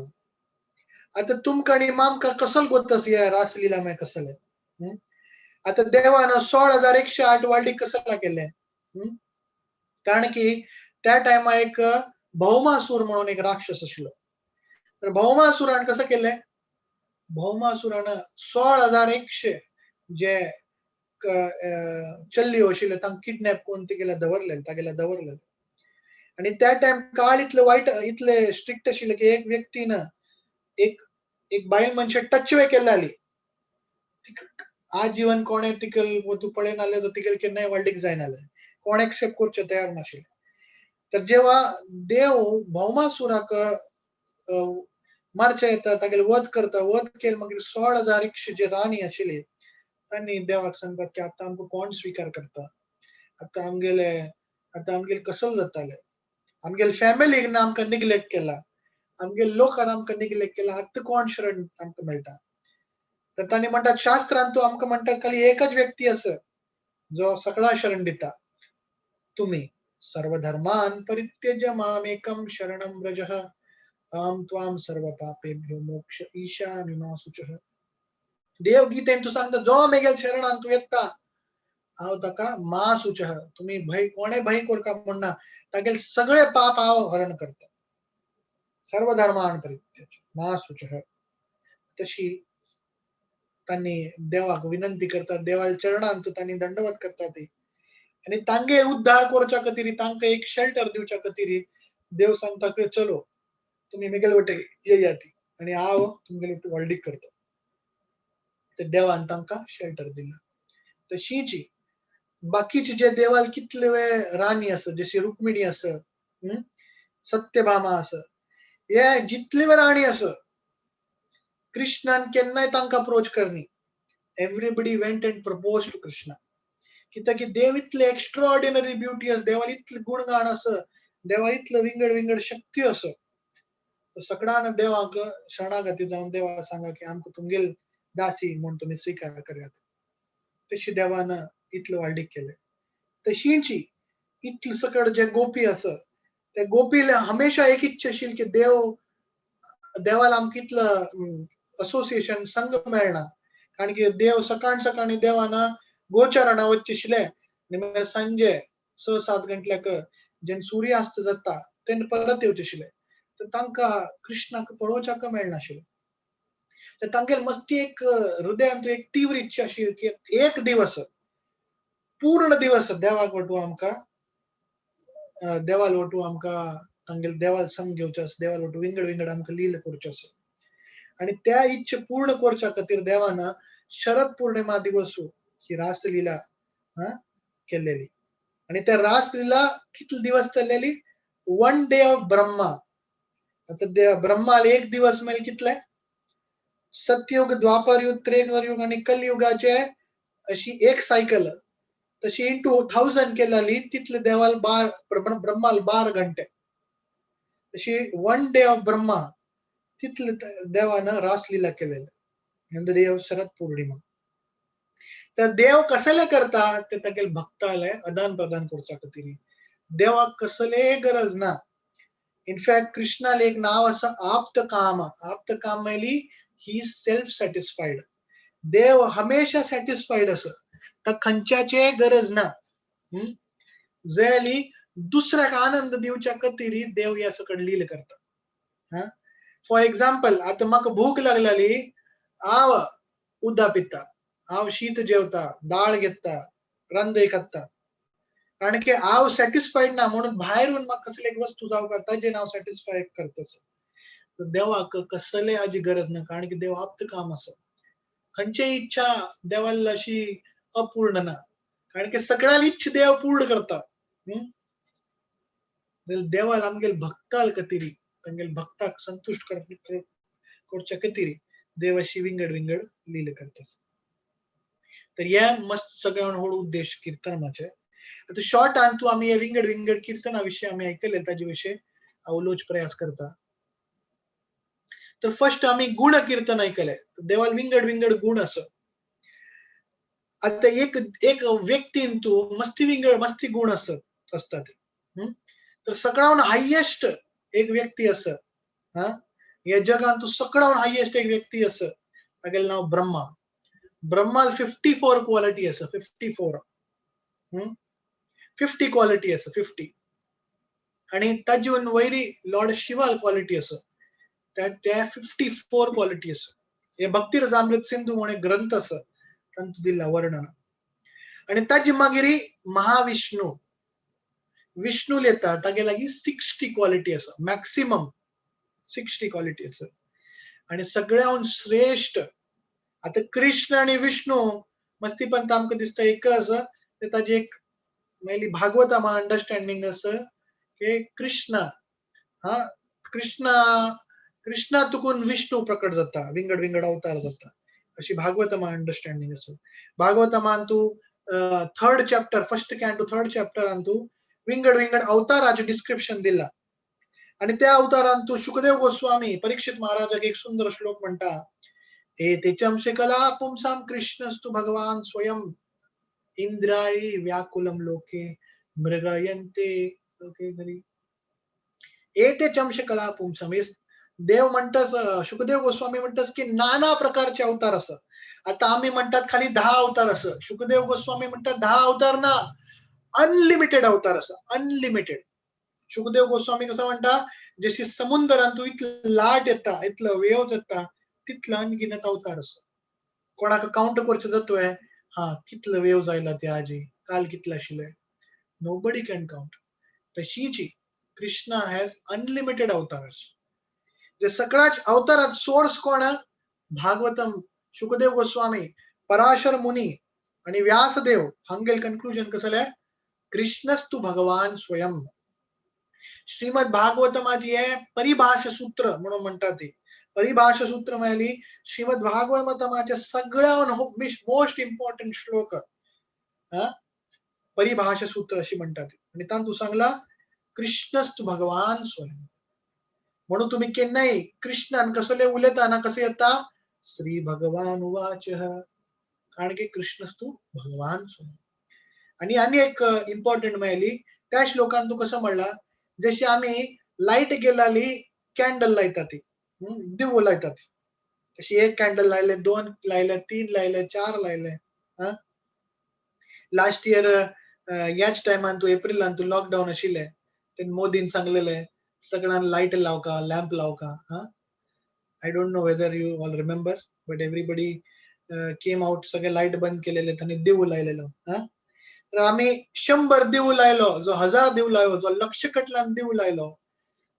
आतां तुमकां आनी आमकां कसल गोत आसा ह्या रासलीला मागीर कसले. आतां देवान 16,108 वाल्डीक कसला केले, कारण की त्या टायमार एक भौमासूर म्हणून एक राक्षस आशिल्लो. तर भौमासुरान कसं केलें, भौमासुरान 16,100 जे चल्यो आशिल्ल्यो तांकां किडनॅप करून तिगेले दवरले, तागेले दवरले. आनी त्या टायम काळ इतले वायट इतले स्ट्रिक्ट आशिल्ले की एक व्यक्तीन एक एक बायल मनशे टच वे केल्ले आली आजीवन कोणे तिकल तूं पळयनासलें तो तिगेल केन्नाय वाल्डीक जायनासलें, कोण एक्सेप्ट करचें तयार नाशिल्लें. तर जेव्हा देव भौमासुराक मारचे येता तागेले वध करता, वध केले मागीर 16,100 जे राणी आशिल्ली तांणी देवाक सांगतात की आतां आमकां कोण स्विकार करता, आतां आमगेले आतां आमगेले कसल जाताले, आमगेले फॅमिलीन आमकां निग्लेक्ट केला, आमगेले लोकान आमकां निग्लेक्ट केला, आतां कोण शरण आमकां मेळटा. तर तांणी म्हणटात शास्त्रान तूं आमकां म्हणटात खाली एकच व्यक्ती आसा जो सगळा शरण दिता, तुमी सर्वधर्मान परित्यज्य मामेकं शरणं व्रजः अहं त्वां सर्व पापेभ्यो मोक्ष ईशामि मा शुचः. देव गीतेन तूं सांगता जो मेगेल शरणान तूं येता हांव ताका मा शुचः, तुमी भंय कोणे भंय करका म्हणना, तागेले सगळे पाप हांव हरण करता. सर्वधर्मान परित्यज्य मा शुचः. तशी तांणी देवाक विनंती करतात, देवाच्या चरणान तूं तांणी दंडवत करता ती आनी तांगे उद्धार करच्या खातीर तांकां एक शेल्टर दिवच्या खातीर देव सांगता की चलो तुमी मेगेले वटेन येया ती आनी हांव तुमगेले वटेन व्हडलीक करता. ते देवान तांकां शेल्टर दिला. तशीच बाकीचे जे देवाल कितले राणी आसा, जशी रुक्मिणी आसा, सत्यभामा आसा, हे जितले राणी आसा कृष्णान केन्नाय तांकां अप्रोच करनी. Everybody went and propose to Krishna. कित्याक की देव इतले एक्स्ट्राऑर्डिनरी ब्युटी आसा, देवाल इतले गुणगाण आसा, देवाल इतले विंगड विंगड शक्ती आसा. सगळ्यान देवाक शरणागती जावन देवाक सांगा की आमकां तुमगेल दासी म्हूण तुमी स्विकार करात. तशी देवान इतले व्हडलीक केले. तशीच इतले सकट जे गोपी आसा ते गोपीले हमेशा एक इच्छा आशिल्ली की देव देवाला आमकां इतलो असोसिएशन संघ मेळना, कारण की देव सकाळ सकाळी देवान गोचरणा वच्चे आशिल्ले आनी मागीर सांजे 6-7 घंटल्याक जेन्ना सूर्यास्त जाता तेन्ना परत येवचे आशिल्ले. तर तांकां कृष्णाक पळोवच्याक मेळनाशिल्लें. तर तांगेले मस्ती एक हृदयांत एक तीव्र इच्छा आशिल्ली की एक दिवस पूर्ण दिवस देवाक वटू आमकां, देवाल वटू आमकां तांगेले देवाल संग घेवचो आसा, देवाल वटू विंगड विंगड आमकां लील करच्यो आसा. आनी त्या इच्छा पूर्ण करच्या खातीर देवान शरद पौर्णिमा दिवस ही रासलीला केलेली. आनी त्या रासलीला कितले दिवस चल्लेली, 1 डे ऑफ ब्रह्मा. आतां ब्रह्माला एक दिवस मेळ्ळे कितले, सतयुग, द्वापर युग, त्रेता युग आनी कलयुगाचे अशी एक सायकल. तशी इंटू 1000 केल्याली तितले देवाल 12 ब्रह्माल 12 घंटे. तशी 1 डे ऑफ ब्रह्मा तितले देवानं रासलीला केलेलं in the day of Sharad Purnima. तर देव कसले करता ते तागेले भक्ताले आदान प्रदान करच्या खातीर. देवाक कसले गरज ना. इनफॅक्ट कृष्णाले एक नाव आसा आप्त काम. आप्त काम म्हणली he is self satisfied. देव हमेशा सॅटिस्फाईड आसा, ताका खंयच्याचे गरज ना. जाली दुसऱ्याक आनंद दिवच्या खातीर देव हे सकड लील करता. फॉर एक्झाम्पल, आतां म्हाका भूक लागलेली, हांव उदक पिता, हांव शीत जेवता, दाळ घेता, रांदय खाता, कारण की हांव सॅटिस्फाईड ना म्हणून भायरून म्हाका कसली एक वस्तू जावं ताजेन हांव सॅटिस्फाय करता. देवाक कसले हाजी गरज ना, कारण की देव आप्त काम आसा. खंयचीय इच्छा देवाला अशी अपूर्ण ना, कारण की सगळ्याला इच्छा देव पूर्ण करता. देवाला आमगेल भक्ताल खातीर, तांगेल भक्ताक संतुष्ट करच्या खातीर देव अशी विंगड विंगड लीला करता. तर हे मस्त सगळ्यान व्हड उद्देश कीर्तनाचे. आतां शॉर्टान तूं आमी हे विंगड विंगड कीर्तना विशय आमी आयकले ताजे विशय उलोवचो प्रयास करता. तर फर्स्ट आमी गुण कीर्तन आयकले. देवाल विंगड विंगड गुण आसा. आतां एक एक व्यक्तीन तूं मस्ती विंगड मस्ती गुण आसतात. तर सगळ्यान हायेस्ट एक व्यक्ती आसा, हा ह्या जगान तूं सगळ्यान हायेस्ट एक व्यक्ती आसा, तागेलें नांव ब्रह्मा. ब्रह्माल 54 क्वालिटी आसा, 54. 50 क्वालिटी आसा, 50. आणि ताजून वयरी लॉर्ड शिवाल क्वालिटी आसा, त्या 54 क्वालिटी आसा. हे भक्ती रसामृत सिंधू म्हणून एक ग्रंथ आसा, तांतूं दिला वर्णन. आणि ताजी मागीर महाविष्णू, विष्णू येता तागे लागीं 60 क्वालिटी आसा, मॅक्सिमम 60 क्वालिटी आसा. आणि सगळ्याहून श्रेष्ठ आता कृष्ण आणि विष्णू मस्ती पण आमकां दिसता एक आसा, ते ताजी एक मेली भागवता अंडरस्टँडिंग आसा की कृष्ण हा कृष्ण कृष्णा तुकून विष्णू प्रकट जाता, विंगड विंगड अवतार जाता, अशी भागवतमा अंडरस्टँडिंग आसा. भागवतमान तूं third chapter, first canto third चॅप्टरान तूं विंगड विंगड अवताराचे डिस्क्रिप्शन दिला. आणि त्या अवतारान तूं शुकदेव गोस्वामी परीक्षित महाराजाक एक सुंदर श्लोक म्हणटा, एते चंश कला पुंसाम कृष्णस्तु भगवान स्वयं इंद्राय व्याकुलम लोके मृगयंते लोके घरी. एते चंश कला पुंसाम, देव म्हणटास, शुकदेव गोस्वामी म्हणटास की नाना प्रकारचे अवतार असत. आता आम्ही म्हणतात खाली 10 अवतार असत, शुकदेव गोस्वामी म्हणतात 10 अवतार ना, अनलिमिटेड अवतार असत, अनलिमिटेड. शुकदेव गोस्वामी कसं म्हणता, जशी समुद्रान तू इतलं लाट येता, इतलं वेव येता, तितलं अनगिनत अवतार असत. कोणाक काउंट करचें जातोय, हा कितलं वेव जायला ते आजी काल कितलं आशिल्लें, नोबडी can count. तशीची कृष्णा हॅज अनलिमिटेड अवतार्स. जे सगळ्याच अवतारात सोर्स कोण? भागवतम, शुकदेव गोस्वामी, पराशर मुनी आणि व्यासदेव हांगेल कन्क्लुजन कसं? कृष्णस्तु भगवान स्वयं. श्रीमद भागवतमाची हे परिभाष सूत्र म्हणून म्हणतात ते. परिभाष सूत्र म्हळ्यार श्रीमद भागवतमाचे सगळ्यान मोस्ट इम्पॉर्टंट श्लोक परिभाष सूत्र अशी म्हणतात. आणि तांतू सांगला कृष्णस्तु भगवान स्वयं. म्हणून तुम्ही केन्नाय कृष्णान कसले उलयताना कसं येता, श्री भगवान उवाच, कारण की कृष्णस्तु भगवान स्वयं. आणि आणि एक इम्पॉर्टंट मेळली त्या श्लोकान तू कसं म्हणला, जशी आम्ही लाईट गेलाली कॅन्डल लायता ती, दिवो लायता ती, तशी एक कॅन्डल लायले, 2 लायले, 3 लायले, 4 लायले. हा लास्ट इयर याच टायमान तू एप्रिलान तू लॉकडाऊन आशिल्ले, तेन्ना मोदीन सांगलेले सगळ्यांना लायट लावका, लॅम्प लावका. हा I don't know whether you all remember, but everybody came out, सगळे लायट बंद केलेले, त्यांनी दिवो लायलेलो. हा तर आम्ही 100 दिवो लायलो, जो 1000 दिवो लायलो, जो लक्ष कटल्यान दिवो लायलो,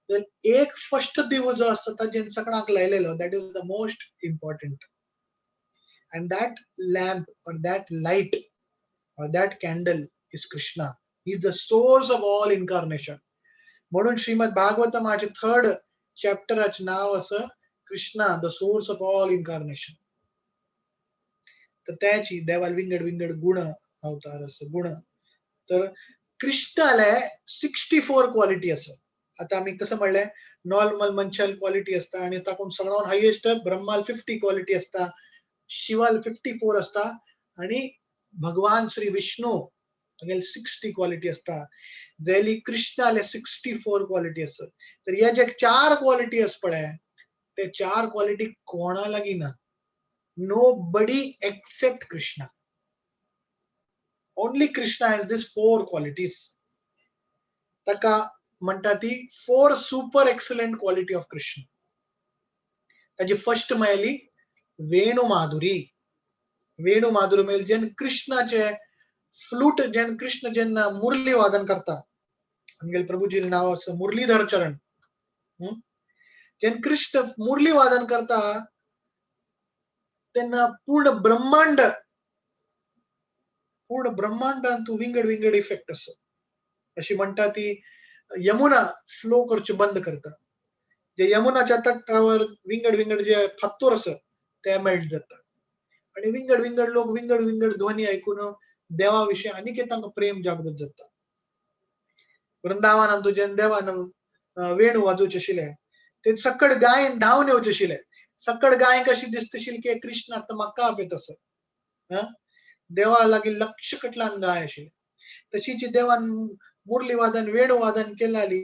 तर एक फर्स्ट दिवो जो असता ताजेन सगळ्यांक लायलेलो, that is the most important. And that lamp or that light or that candle is Krishna. He is the source of all incarnation. म्हणून श्रीमद भागवतमाचे थर्ड चॅप्टराचे नाव असं Krishna the source of all incarnation. तर त्याची देवाल विंगड विंगड गुण अवतार आसा गुण. तर कृष्णाले 64 क्वालिटी आसा. आता आमी कसं म्हणलें, नॉर्मल मनशाल क्वालिटी आसता आनी ताकून सगळ्यान हायेस्ट ब्रह्माल 50 क्वालिटी आसता, शिवाल 54 आसता आनी भगवान श्री विष्णू तागेले 60 क्वालिटी आसता. जाल्यार कृष्णाले 64 क्वालिटी आसा. तर हे जे 4 क्वालिटी आसा पळय, ते 4 क्वालिटी कोणा लागीं ना. Nobody except Krishna. Only Krishna has this 4 qualities. ताका म्हणटा ती 4 super excellent quality of Krishna. ताजी फर्स्ट मेळ्ळी वेणू माधुरी. वेणू माधुरी मेळ्ळी जेन्ना कृष्णाचे फ्लूट, जेन्ना कृष्ण जेन्ना मुरली वादन करता, आमगेले प्रभुजी नांव आसा मुरलीधर चरण. जेन्ना कृष्ण मुरली वादन करता तेन्ना पूर्ण ब्रह्मांड, पूर्ण ब्रह्मांडान तूं विंगड विंगड इफेक्ट आसा. अशी म्हणटा ती यमुना फ्लो करचे बंद करता. जे यमुनाच्या तटावर विंगड विंगड जे फात्तोर आसा ते मेल्ट जाता आनी विंगड विंगड लोक विंगड विंगड ध्वनी आयकून देवा विशीं आनीक तांकां प्रेम जागृत जाता. वृंदावनान तुजें देवान वेणू वाजोवचें आशिल्लें, ते सकड गायन धांवन येवचें आशिल्लें. सकड गाय कशी दिसतशील की कृष्ण आतां म्हाका आपयता आसा. देवा लागीं लक्ष कटलान गाय आशिल्लें. तशीच देवान मुरली वादन वेणू वादन केल्याली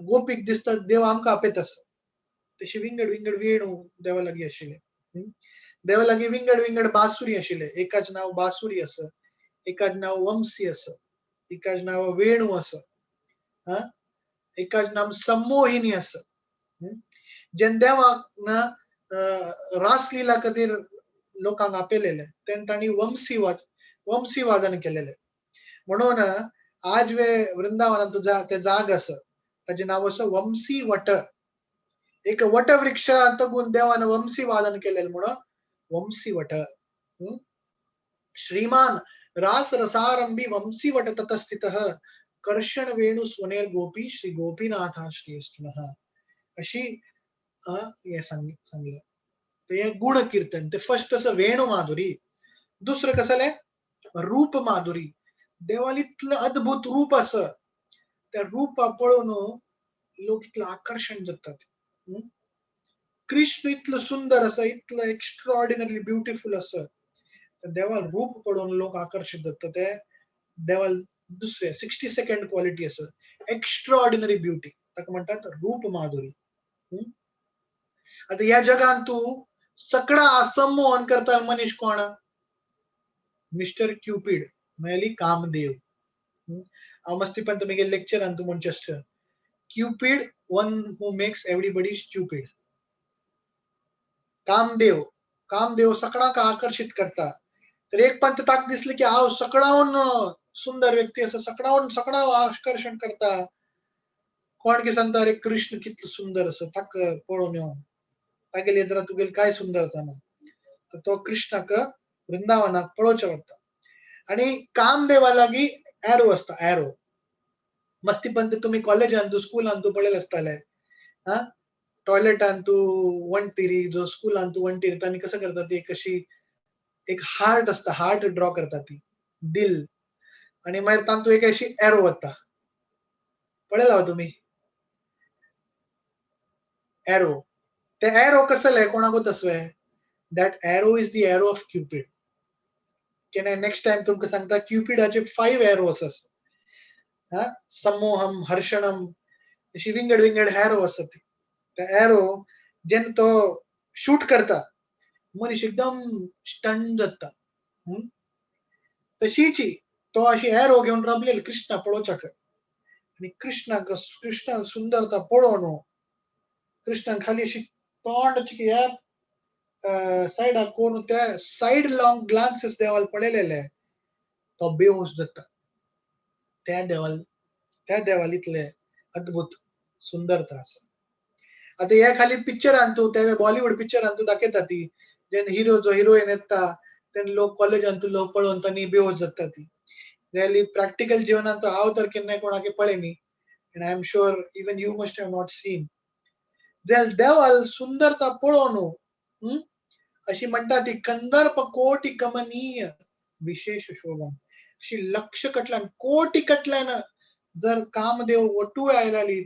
गोपीक दिसता देव आमकां आपयता आसा. तशी विंगड विंगड वेणू देवा लागीं आशिल्ले. देवा लागीं विंगड विंगड बासुरी आशिल्ले. एकाच नांव बासुरी आसा, एकाच नांव वंशी आसा, एकाच नांव वेणू आसा, एकाच नांव संमोहिनी आसा. जेन्ना देवाक ना रासलीला खातीर लोकांक आपयलेले तेन्ना तांणी वंशी वादन केलेले. म्हणून आज वे वृंदावनांत ते जाग आसा ताजें नांव आसा वंशी वट. एक वटवृक्ष तगून देवान वंशी वादन केलेले म्हणून वंशी वट. श्रीमान रास रसारंभी वंशी वट ततस्थितः कर्षण वेणू स्वनेर गोपी श्री गोपीनाथ श्री अशी हे सांगलं. ते गुण कीर्तन ते फर्स्ट असं वेणू माधुरी. दुसरं कसं रूप माधुरी. देवाला इतलं अद्भुत रूप असं, त्या रूपा पळोवन लोक इतलं आकर्षण जातात. कृष्ण इतलं सुंदर असं, इतलं एक्स्ट्रॉर्डिनरी ब्युटिफुल असं, देवाल रूप पळोवन लोक आकर्षित जातात. ते देवाल दुसरे 62nd quality असं एक्स्ट्रॉर्डिनरी ब्युटी, ताका म्हणतात रूप माधुरी. आता ह्या जगान तूं सगळा संमोहन करता मनीस कोण? मिस्टर क्युपीड म्हळ्यार कामदेव. हांव मस्तीपण तुमी लेक्चरान तूं म्हणचें आसता, Cupid one who makes everybody stupid. Kamadeva, Kamadeva सगळ्यांक आकर्षित करता. तर एक पंत ताक दिसले की हांव सगळ्याहून सुंदर व्यक्ती आसा, सगळ्याहून सगळ्या आकर्षण करता. कोण की सांगता, अरे कृष्ण कितलो सुंदर आसा, ताका पळोवन यो, तागेले येदरा तुगेले काय सुंदरता ना. तर तो कृष्णाक वृंदावनाक पळोवचें वता आनी कामदेवा लागीं एरो आसता. एरो मस्तीपंत तुमी कॉलेजान तूं स्कुलान तूं पळयलें आसतालें. हा, टॉयलेटान तूं वणटीर, जो स्कुलान तूं वणटीर तांणी कसं करता ती एक अशी एक हार्ट आसता, हार्ट ड्रॉ करता ती दिल, आनी मागीर तातूंत एक अशी एरो वता. पळयला तुमी एरो? ते एरो कसले कोणाकूच आसवे? That arrow is the arrow of Cupid. केन्ना नेक्स्ट टायम तुमकां सांगता, क्युपिडाचे 5 एरोस आसा. संमोहम, हर्षणम, अशी विंगड विंगड एरो आसा. ती ते एरो जेन्ना तो शूट करता मनीस एकदम स्टन जाता. तशीच तो अशी एरो घेवन राबलेलो कृष्णा पळोवच्याक आनी कृष्णाक कृष्णा सुंदरता पळोवन कृष्णान खाली अशी तोंड ह्या सायडाक करून त्या सायड लॉंग ग्लान्सेस देवाल पळयलेले, तो बेहोश जाता. त्या देवाल त्या देवाल इतले अद्भुत सुंदरता आसा. आता ह्या खाली पिक्चरान तूं ते बॉलिवूड पिक्चरान तूं दाखयता ती जेन्ना हिरो जो हिरोईन येता तेन्ना लोक कॉलेजान तूं लोक पळोवन तांणी बेहोश जाता. ती जाल्यार प्रॅक्टिकल जिवनांत हांव तर केन्नाय कोणाक पळय न्ही, and I am sure even you must have not seen. जाल्यार देवाल सुंदरता पळोवन अशी म्हणटा ती कंदर्प कोटी कमनीय विशेष शोभम. अशी लक्ष कटल्यान कोटी कटल्यान जर कामदेव वटू आयली,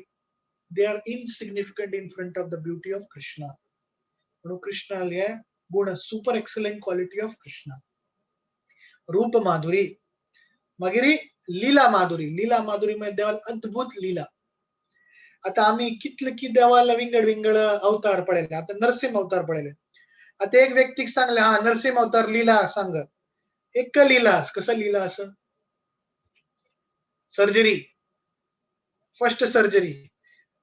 they are insignificant in front of the beauty of Krishna. म्हणून कृष्ण हे गुण super excellent quality of Krishna. रूप माधुरी, मागीर लीला माधुरी. लीला माधुरी म्हणजे देवाल अद्भुत लीला. आता आम्ही कितले की देवाला विंगड विंगड अवतार पळयले. आता नरसिंह अवतार पळयले. आता एक व्यक्तीक सांगले, हा नरसिंह अवतार लीला सांग, एक लीला कसं लीला असं, surgery, first surgery,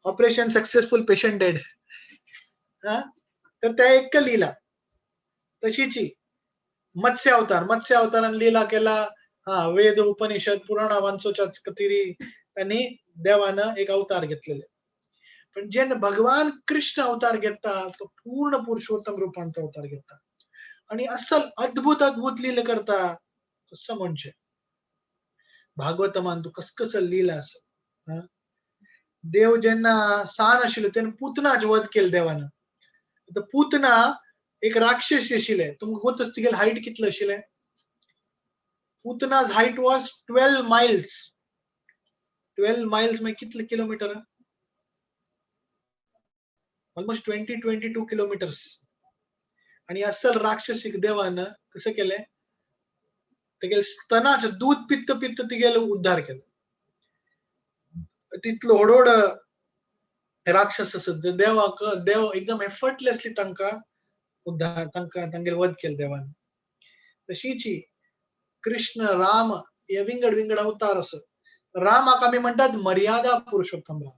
operation successful, patient dead. हा, तर त्या एक लीला. तशीची मत्स्य अवतार, मत्स्य अवतारान लीला केला. हा, वेद उपनिषद पुराणा वांचोच्या कतिरी त्यांनी देवानं एक अवतार घेतलेले. पण जेन्ना भगवान कृष्ण अवतार घेता तो पूर्ण पुरुषोत्तम रूपांत अवतार घेता आणि असल अद्भुत अद्भुत लीला करता. कसं म्हणजे भागवतमान तू कस कसं लीला असं. देव जेन्ना सान आशिल्लो तेन्ना पुतनाच वध केले देवानं. आता पुतना एक राक्षस आशिल्ले. तुमकां गोत आसता तिगेले हायट कितले आशिल्ले? Putana's height was 12 miles. 12 miles मागीर कितले kilometre? Almost 20-22 kilometres. आणि असल राक्षसिक देवानं कसं केलंय, तेगेले स्तनाचे दूध पित्त पित्त तिगेले उद्धार केलं. तितलो व्हड राक्षस आसत जे देवाक देव एकदम एफर्टलेसली तांकां उद्धार, तांकां तांगेले वध केले देवान. तशीची कृष्ण राम हे विंगड विंगड अवतार आसत. रामाक आमी म्हणटात मर्यादा पुरुषोत्तम राम.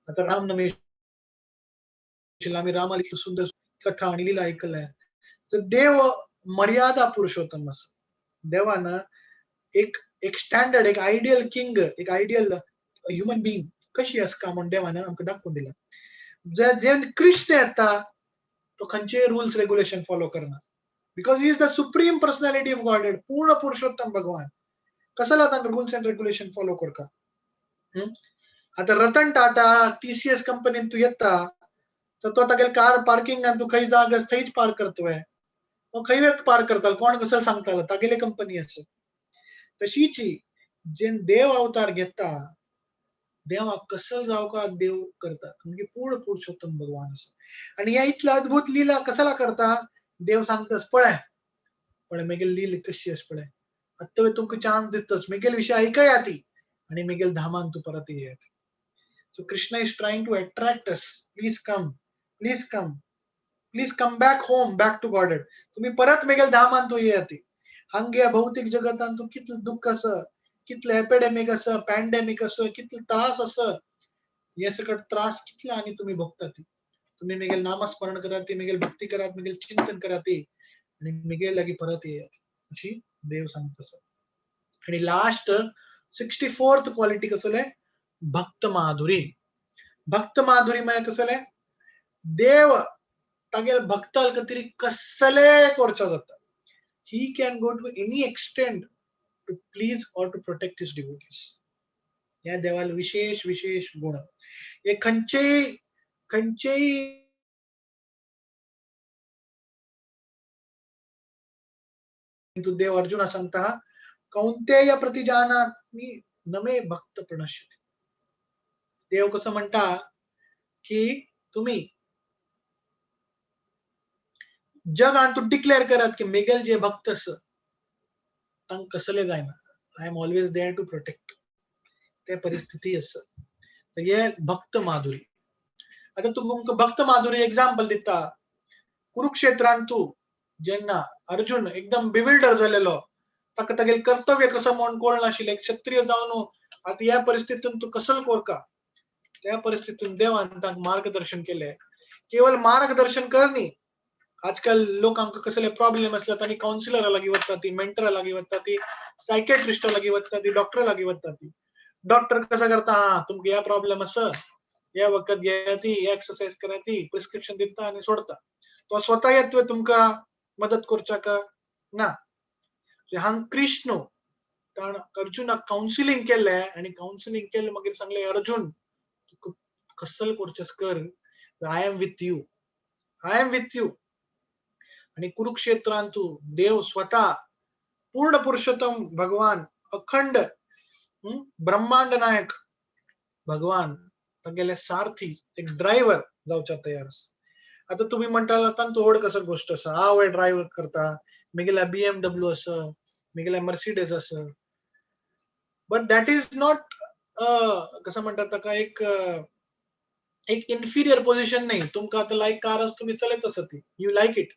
आता राम नमी आमी रामाली सुंदर कथा आणि लीला ऐकल्या. तर देव मर्यादा पुरुषोत्तम आसा. देवान एक एक स्टँडर्ड, एक आयडियल किंग, एक आयडियल ह्युमन बीइंग कशी आसका म्हूण देवान आमकां दाखोवन दिला. जे कृष्ण येता तो खंयचेय रुल्स रेग्युलेशन फॉलो करना, because he is the supreme personality of Godhead, पूर्ण पुरुषोत्तम भगवान. कसला तांकां रुल्स अँड रेग्युलेशन फॉलो करका? आता रतन टाटा TCS कंपनीन तूं येता तर तो तागेले कार पार्किंगान तूं खंय जाग आसा थंयच पार्क करतले. तो खंय पार्क करतालो, कोण कसो सांगतालो, तागेले कंपनी आसा. तशीच जेन देव अवतार घेता देवाक कसो जावका देव करता, म्हणजे पूर्ण पुरुषोत्तम भगवान आसा. आणि ह्या इतल्या अद्भुत लीला कसाला करता देव सांगतस, पळय पण मेगेल लील कशी आसा पळय, आत्तां तुमकां चान्स दितस, मेगेल विशय आयकया ती आणि मेगेल धामान तूं परत येयात. So Krishna is trying to attract us, please come, please come, please come back home, back to Godhead. तुम्ही परत मेगेल धामान तूं येयात. हांगे भौतिक जगतान तूं कितलें दुःख आसा, कितले एपिडेमिक आसा, पॅन्डेमिक आसा, कितले त्रास आसा, हे सगळे त्रास कितले आनी तुम्ही भोगता ती. तुम्ही मेगेल नामस्मरण करात ती, मेगेल भक्ती करात, मेगेल चिंतन करात ती आणि मेगेल लागीं परत येयात, अशी देव सांगता. आणि लास्ट 64th quality कसले? भक्त माधुरी. भक्त माधुरी म्हळ्यार कसले? देव तागेले भक्ताल खातीर कसले करचो जाता. He can go to any extent to please or to protect his devotees. ह्या देवाल विशेष विशेष गुण. हे खंयचेय खंयचेय देव अर्जुना सांगता, कौंतेय प्रतिजानामी नमे भक्त प्रणश्यति. देव कसं म्हणता की तुम्ही जगान तू डिक्लेअर करात की मेगेल जे भक्त आसा तांकां कसले जायना, I am always there to protect. ते परिस्थिती आसा. तर हे भक्त माधुरी. आता तुमकां भक्त माधुरी एग्जाम्पल दिता. कुरुक्षेत्रांत तूं जेन्ना अर्जुन एकदम बिविल्डर जालेलो, ताका तागेलें कर्तव्य कसो म्हूण कळनाशिल्लें, क्षत्रिय जावन आतां ह्या परिस्थितीन तूं कसो करका, त्या परिस्थितीन देवान तांकां मार्गदर्शन केलें. केवळ मार्गदर्शन कर न्ही, आजकाल लोकांक कसले प्रॉब्लेम आसल्यार तांणी कावन्सिलरा लागीं वता ती, मेंटरा लागीं वता ती, सायकेट्रिस्टा लागीं वता ती, डॉक्टरा लागीं वता ती. डॉक्टर कसो करता, हा तुमकां ह्या प्रॉब्लेम आसा, ह्या वखद घेया ती, ह्या एक्सरसाइज करा ती, प्रिस्क्रिप्शन दिता आनी सोडता. तो स्वता येत तुमकां मदत करच्याक ना. हांग कृष्ण ताण अर्जुनाक कावन्सिलींग केलें आनी कावन्सिलींग केलें मागीर सांगलें, अर्जुन तुका कसल करचें कर, I am with you, I am with you. आणि कुरुक्षेत्रांत देव स्वता पूर्ण पुरुषोत्तम भगवान, अखंड ब्रह्मांड नायक भगवान तागेले सारथी, एक ड्रायव्हर जावच्या तयार आसा. आतां तुमी म्हणटा तांतू व्हड कसो गोश्ट आसा, हांव ड्रायव्हर करता, मेगेल्या BMW आसा, मेगेल्या मर्सिडीज आसा. बट that is not, कसं म्हणटात ताका, एक एक इन्फिरियर पोझिशन नाही. तुमकां आतां लायक कार आसा, तुमी चलयत आसा ती, you like it.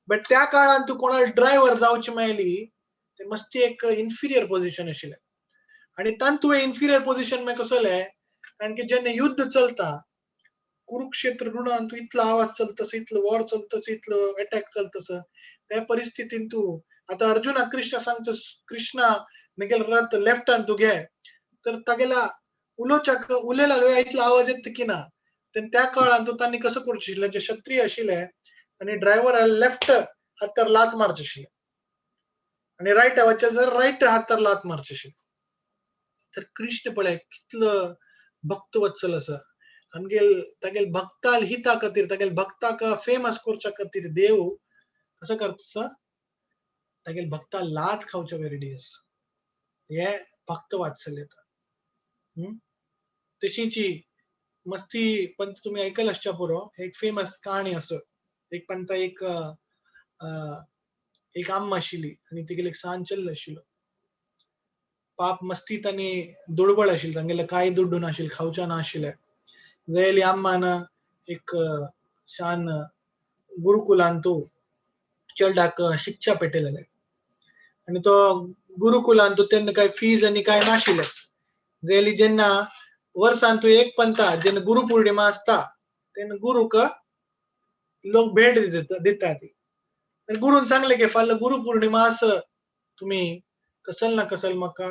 But त्या काळान तूं कोणाक ड्रायव्हर जावची मेळ्ळी ते मस्ती एक इन्फिरियर पोझिशन आशिल्लें. आनी तांतू इन्फिरियर पोझिशन मागीर कसलें, कारण की जेन्ना युद्ध चलता कुरुक्षेत्र रुणान, तूं इतलो आवाज चलतस, इतलो वॉर चलतस, इतलो अटॅक चलतस, त्या परिस्थितीन तूं आतां अर्जुनाक कृष्ण सांगता, कृष्णा मेगेलो रथ लेफ्टान तूं घे, तर तागेल्या उलोवच्याक उलयला इतलो आवाज येता की ना. तेन्ना त्या काळान तूं तांणी कसो करचें आशिल्लें, जे क्षत्रिय आशिल्ले आनी ड्रायव्हर लेफ्ट हातार लात मारचे आशिल्ले आनी रायट वच्चे जर रायट हातार लात मारचे आशिल्ले. तर कृष्ण पळय कितलो भक्तवत्सल आसा, आमगेल तागेल भक्ताल हिता खातीर, तागेल भक्ताक फेमस करच्या खातीर देव कसो करता, तागेल भक्ता लात खावच्या रेडी आसा. हे भक्त वात्सल्यता. तशीची मस्ती पंत तुमी आयकल आसच्या पुरो, एक फेमस कहाणी आसा. एक पंता एक एक आम्मा आशिल्ली आनी तिगेले एक सान चल्ल आशिल्लो. पाप मस्ती तांणी दुर्बळ आशिल्ले, तांगेले कांय दुड्डू नाशिल्ले, खावच्या नाशिल्ले. जायली आम्मान एक शान गुरुकुलान तूं चेरडाक शिक्षा पेटयलेले आनी तो गुरुकुलान तूं तेन्ना कांय फीज आनी कांय नाशिल्लें. जायली जेन्ना वर्सान तूं एक पंता जेन्ना गुरु पौर्णिमा आसता तेन्ना गुरुक लोक भेट दिता ती. गुरून सांगले की फाल्यां गुरु पौर्णिमा आसा, तुमी कसल ना कसल म्हाका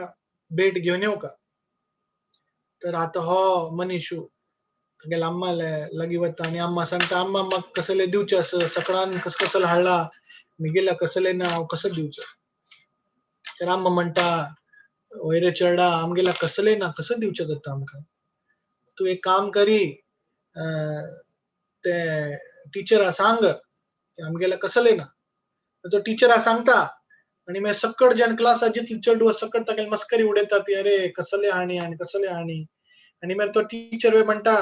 भेट घेवन येवका. तर आतां हो मनीश तागेल्या अम्मा लागीं वता आनी अम्मा सांगता, अम्मा म्हाका कसले दिवचें आसा, सकडान कस कसल हाडला, म्हगेल्या कसले ना, हांव कसो दिवचो. तर अम्मा म्हणटा, वयर चेरडा, आमगेल्या कसले ना, कसो दिवचें जाता आमकां. तूं एक काम करी, ते टिचरा सांग आमगेल्या कसले ना. तो टिचरा सांगता आनी मागीर सकट जेन्ना क्लासा जितले चेडूं सकट तागेले मस्करी उडयता ती, अरे कसले हाणी आनी कसले हाणी. आनी मागीर तो टिचर म्हणटा,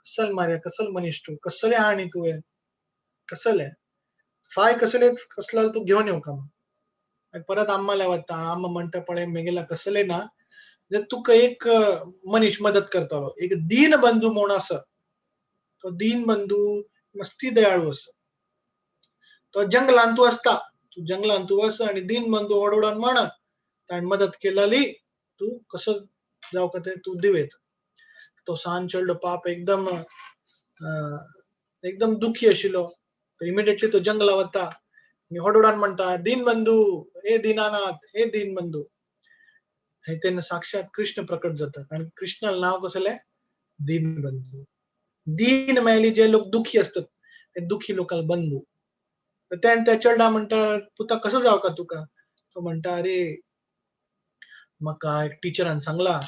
कसल मार्या, कसल मनीस तूं, कसले हाणी तुवें, कसले फाय कसले कसला तूं घेवन येवका. मागीर परत अम्माल्या वता, अम्मा म्हणटा, पळय मेगेल्या कसले ना, तुका एक मनीस मदत करतलो, एक दीनबंधू म्हूण आसा, तो दीनबंधू मस्ती दयाळू आसा, तो जंगलान तूं आसता, तूं जंगलान तूं वच आनी दीनबंधू ओडोडोन म्हण, ताणें मदत केलेली तूं कसो जावका तें तूं दिवेत. तो सान चेडो पाप एकदम एकदम दुखी आशिल्लो. इमिडिएटली तो जंगला वता आनी होडोडान म्हणटा, दीनबंधू, हे दीनानाथ, हे दीनबंधू. हे तेन्ना साक्षात कृष्ण प्रकट जाता. कारण कृष्णाला नाव कसलें, दीनबंधू. दीन मेळ्ळी जे लोक दुखी असतात ते दुखी लोकांक बंधू. तेन्ना त्या चेडा म्हणटा, पुता कसो जावका तुका. तो म्हणटा, अरे म्हाका एक टिचरान सांगला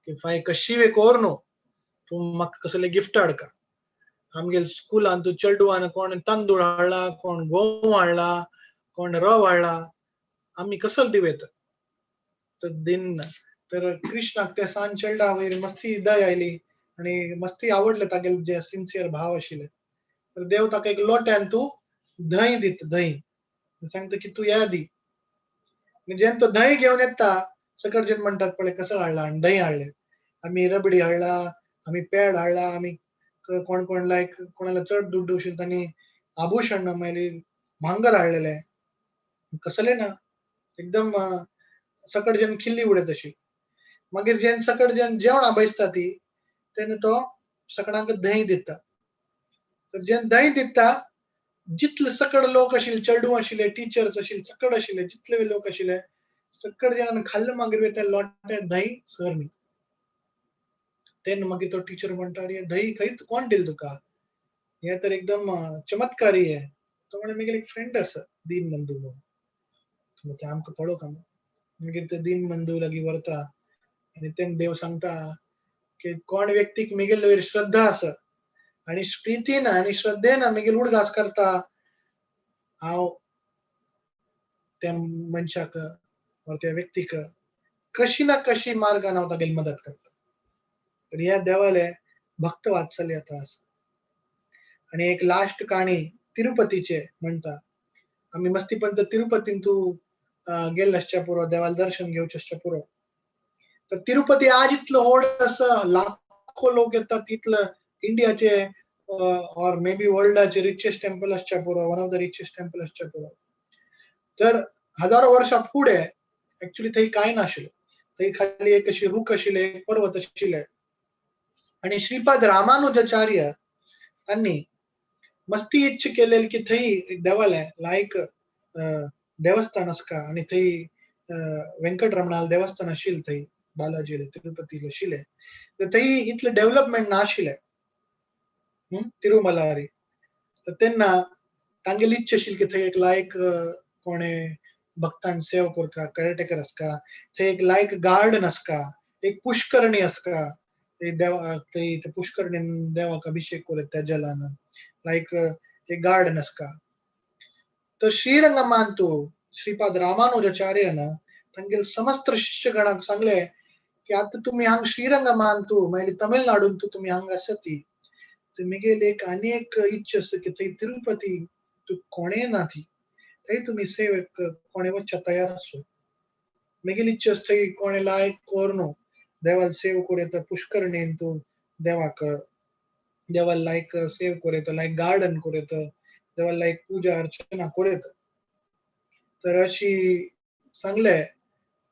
की फाय कशी वे कोर न्हू, तूं म्हाका कसले गिफ्ट हाडका. आमगेले स्कुलान तूं चेडवान कोण तांदूळ हाडला, कोण गोंव हाडला, कोण रव हाडला, आमी कसल दिवेत. तर दिन तर कृष्णाक ते सान चेडा वयर मस्ती दया आयली आनी मस्ती आवडले तागेले जे सिन्सियर भाव आशिल्ले. तर देव ताका एक लोट्यान तूं धंय दिता, धंय सांगता की तूं या दी. जेन्ना तो धंय घेवन येता, सकट जेन्ना म्हणटात, पळय कसो हाडला आनी धंय हाडलें, आमी रबडी हाडला, आमी पेड हाडला, आमी कोण कोण लायक कोणाला चड दुड्डू आशिल्ले तांणी आभूषण मागीर भांगर हाडलेले, कसले ना एकदम सकट जेन्ना खिल्ली उडयत अशी. मागीर जेन्ना सकट जेन्ना जेवणां बैसता ती, तेन्ना तो सकडांक धंय दिता. तर जेन्ना धंय दिता, जितले सकड लोक आशिल्ले, चेडूं आशिल्ले, टिचर्स आशिल्ले, सकड आशिल्ले, जितले लोक आशिल्ले, सकड जेन्ना खाल्ले मागीर ते लोटे धंय सर न्ही. तेन्ना मागीर तो टिचर म्हणटा, अरे धंय खंय कोण दिल तुका, हे तर एकदम चमत्कारी आहे. तो म्हणे, म्हगेले एक फ्रेंड आसा दीनबंधू म्हणून, ते आमकां पळोवंक आमी. मागीर ते दीनबंधू लागीं व्हरता आनी तेन्ना देव सांगता की कोण व्यक्तीक म्हगेले वयर श्रद्धा आसा आनी प्रितीन आनी श्रद्धेन म्हगेले उडगास करता, हांव त्या मनशाक or त्या व्यक्तीक कशी ना कशी मार्गान हांव तागेली मदत करता. तर ह्या देवाले भक्त वात्सल्य आतां आसा. आनी एक लास्ट काणी तिरुपतीचे म्हणटा. आमी मस्तीपंत तिरुपतीन तूं गेल्ले आसच्या पुरो, देवाल दर्शन घेवचें आसच्या पुरो. तर तिरुपती आज इतलो व्हड आसा, लाखो लोक येतात, इतलो इंडियाचे ऑर मे बी वर्ल्डाचे रिचेस्ट टेम्पल आसच्या पुरो, one of the richest temple आसच्या पुरो. तर हजारो वर्सां फुडें एक्चुअली थंय कांय नाशिल्लें, थंय खाली एक अशी रूख आशिल्ले, एक पर्वत आशिल्ले. आनी श्रीपाद रामानुजाचार्य तांणी मस्ती इच्छा केलेली की थंय एक देवालय लायक देवस्थान आसका आनी थंय वेंकटरमणाल देवस्थान आशिल्लें, थंय बालाजी तिरुपती आशिल्लें. तर थंय इतलें डेव्हलपमेंट नाशिल्लें तिरुमलारी. तर तेन्ना तांगेली इच्छा आशिल्ली की थंय एक लायक कोणे भक्तान सेवा करका, केअरटेकर आसका, थंय एक लायक गार्डन आसका, एक पुष्करणी आसका, देवा थंय ते पुष्करणीन देवाक अभिषेक करूं त्या जलान, लायक एक गार्डन आसका. तर श्रीरंगमान तूं श्रीपाद रामानुजाचार्यन तांगेले समस्त शिष्यगणाक सांगले की आतां तुमी हांगा श्रीरंगमान तूं मागीर तमिळनाडून तूं तुमी हांगा आसती, तर मिगेली एक आनी एक इच्छा आसा की थंय तिरुपती तूं कोणें ना ती थंय तुमी सेवेक कोणें वचच्या तयार आसलो. मिगेली इच्छा आसा थंय कोणें लायक करून देवाल सेव करूं येता, पुष्करणेन तूं देवाक देवाल लायक सेव करूं येता, लायक गार्डन करूं येता, देवाल लायक पुजा अर्चना करूं येता. तर अशी सांगले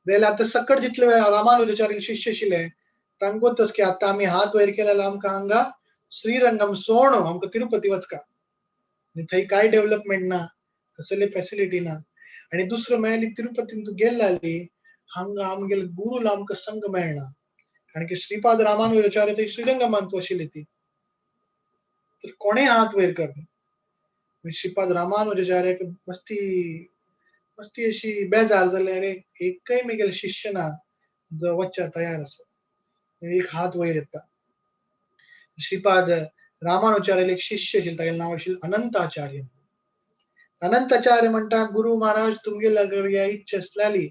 जाल्यार आतां सकट जितले रामानुजाचार्य शिष्य आशिल्ले तांकां की आतां आमी हात वयर केल्यार आमकां हांगा श्रीरंगम सोण आमकां तिरुपती वचका, आनी थंय कांय डेव्हलपमेंट ना, कसली फॅसिलिटी ना. आनी दुसरो मेळ्ळी तिरुपतीन तूं गेल्ले जाली हांगा आमगेले गुरूल आमकां संग मेळना, कारण की श्रीपाद रामानुजाचार्य थंय श्रीरंगमान तूं आशिल्ली ती. तर कोणें हात वयर कर. श्रीपाद रामानुजाचार्याक मस्ती मस्ती अशी बेजार जाले, अरे एकय मेगेले शिष्य ना जो वच्चा तयार आसा. एक हात वयर येता. श्रीपाद रामानुजाचार्य एक शिष्य आशिल्ले, तागेलें नांव आशिल्लें अनंताचार्य. अनंताचार्य म्हणटा, गुरु महाराज तुमगेल्या ह्या इच्छा आसलेली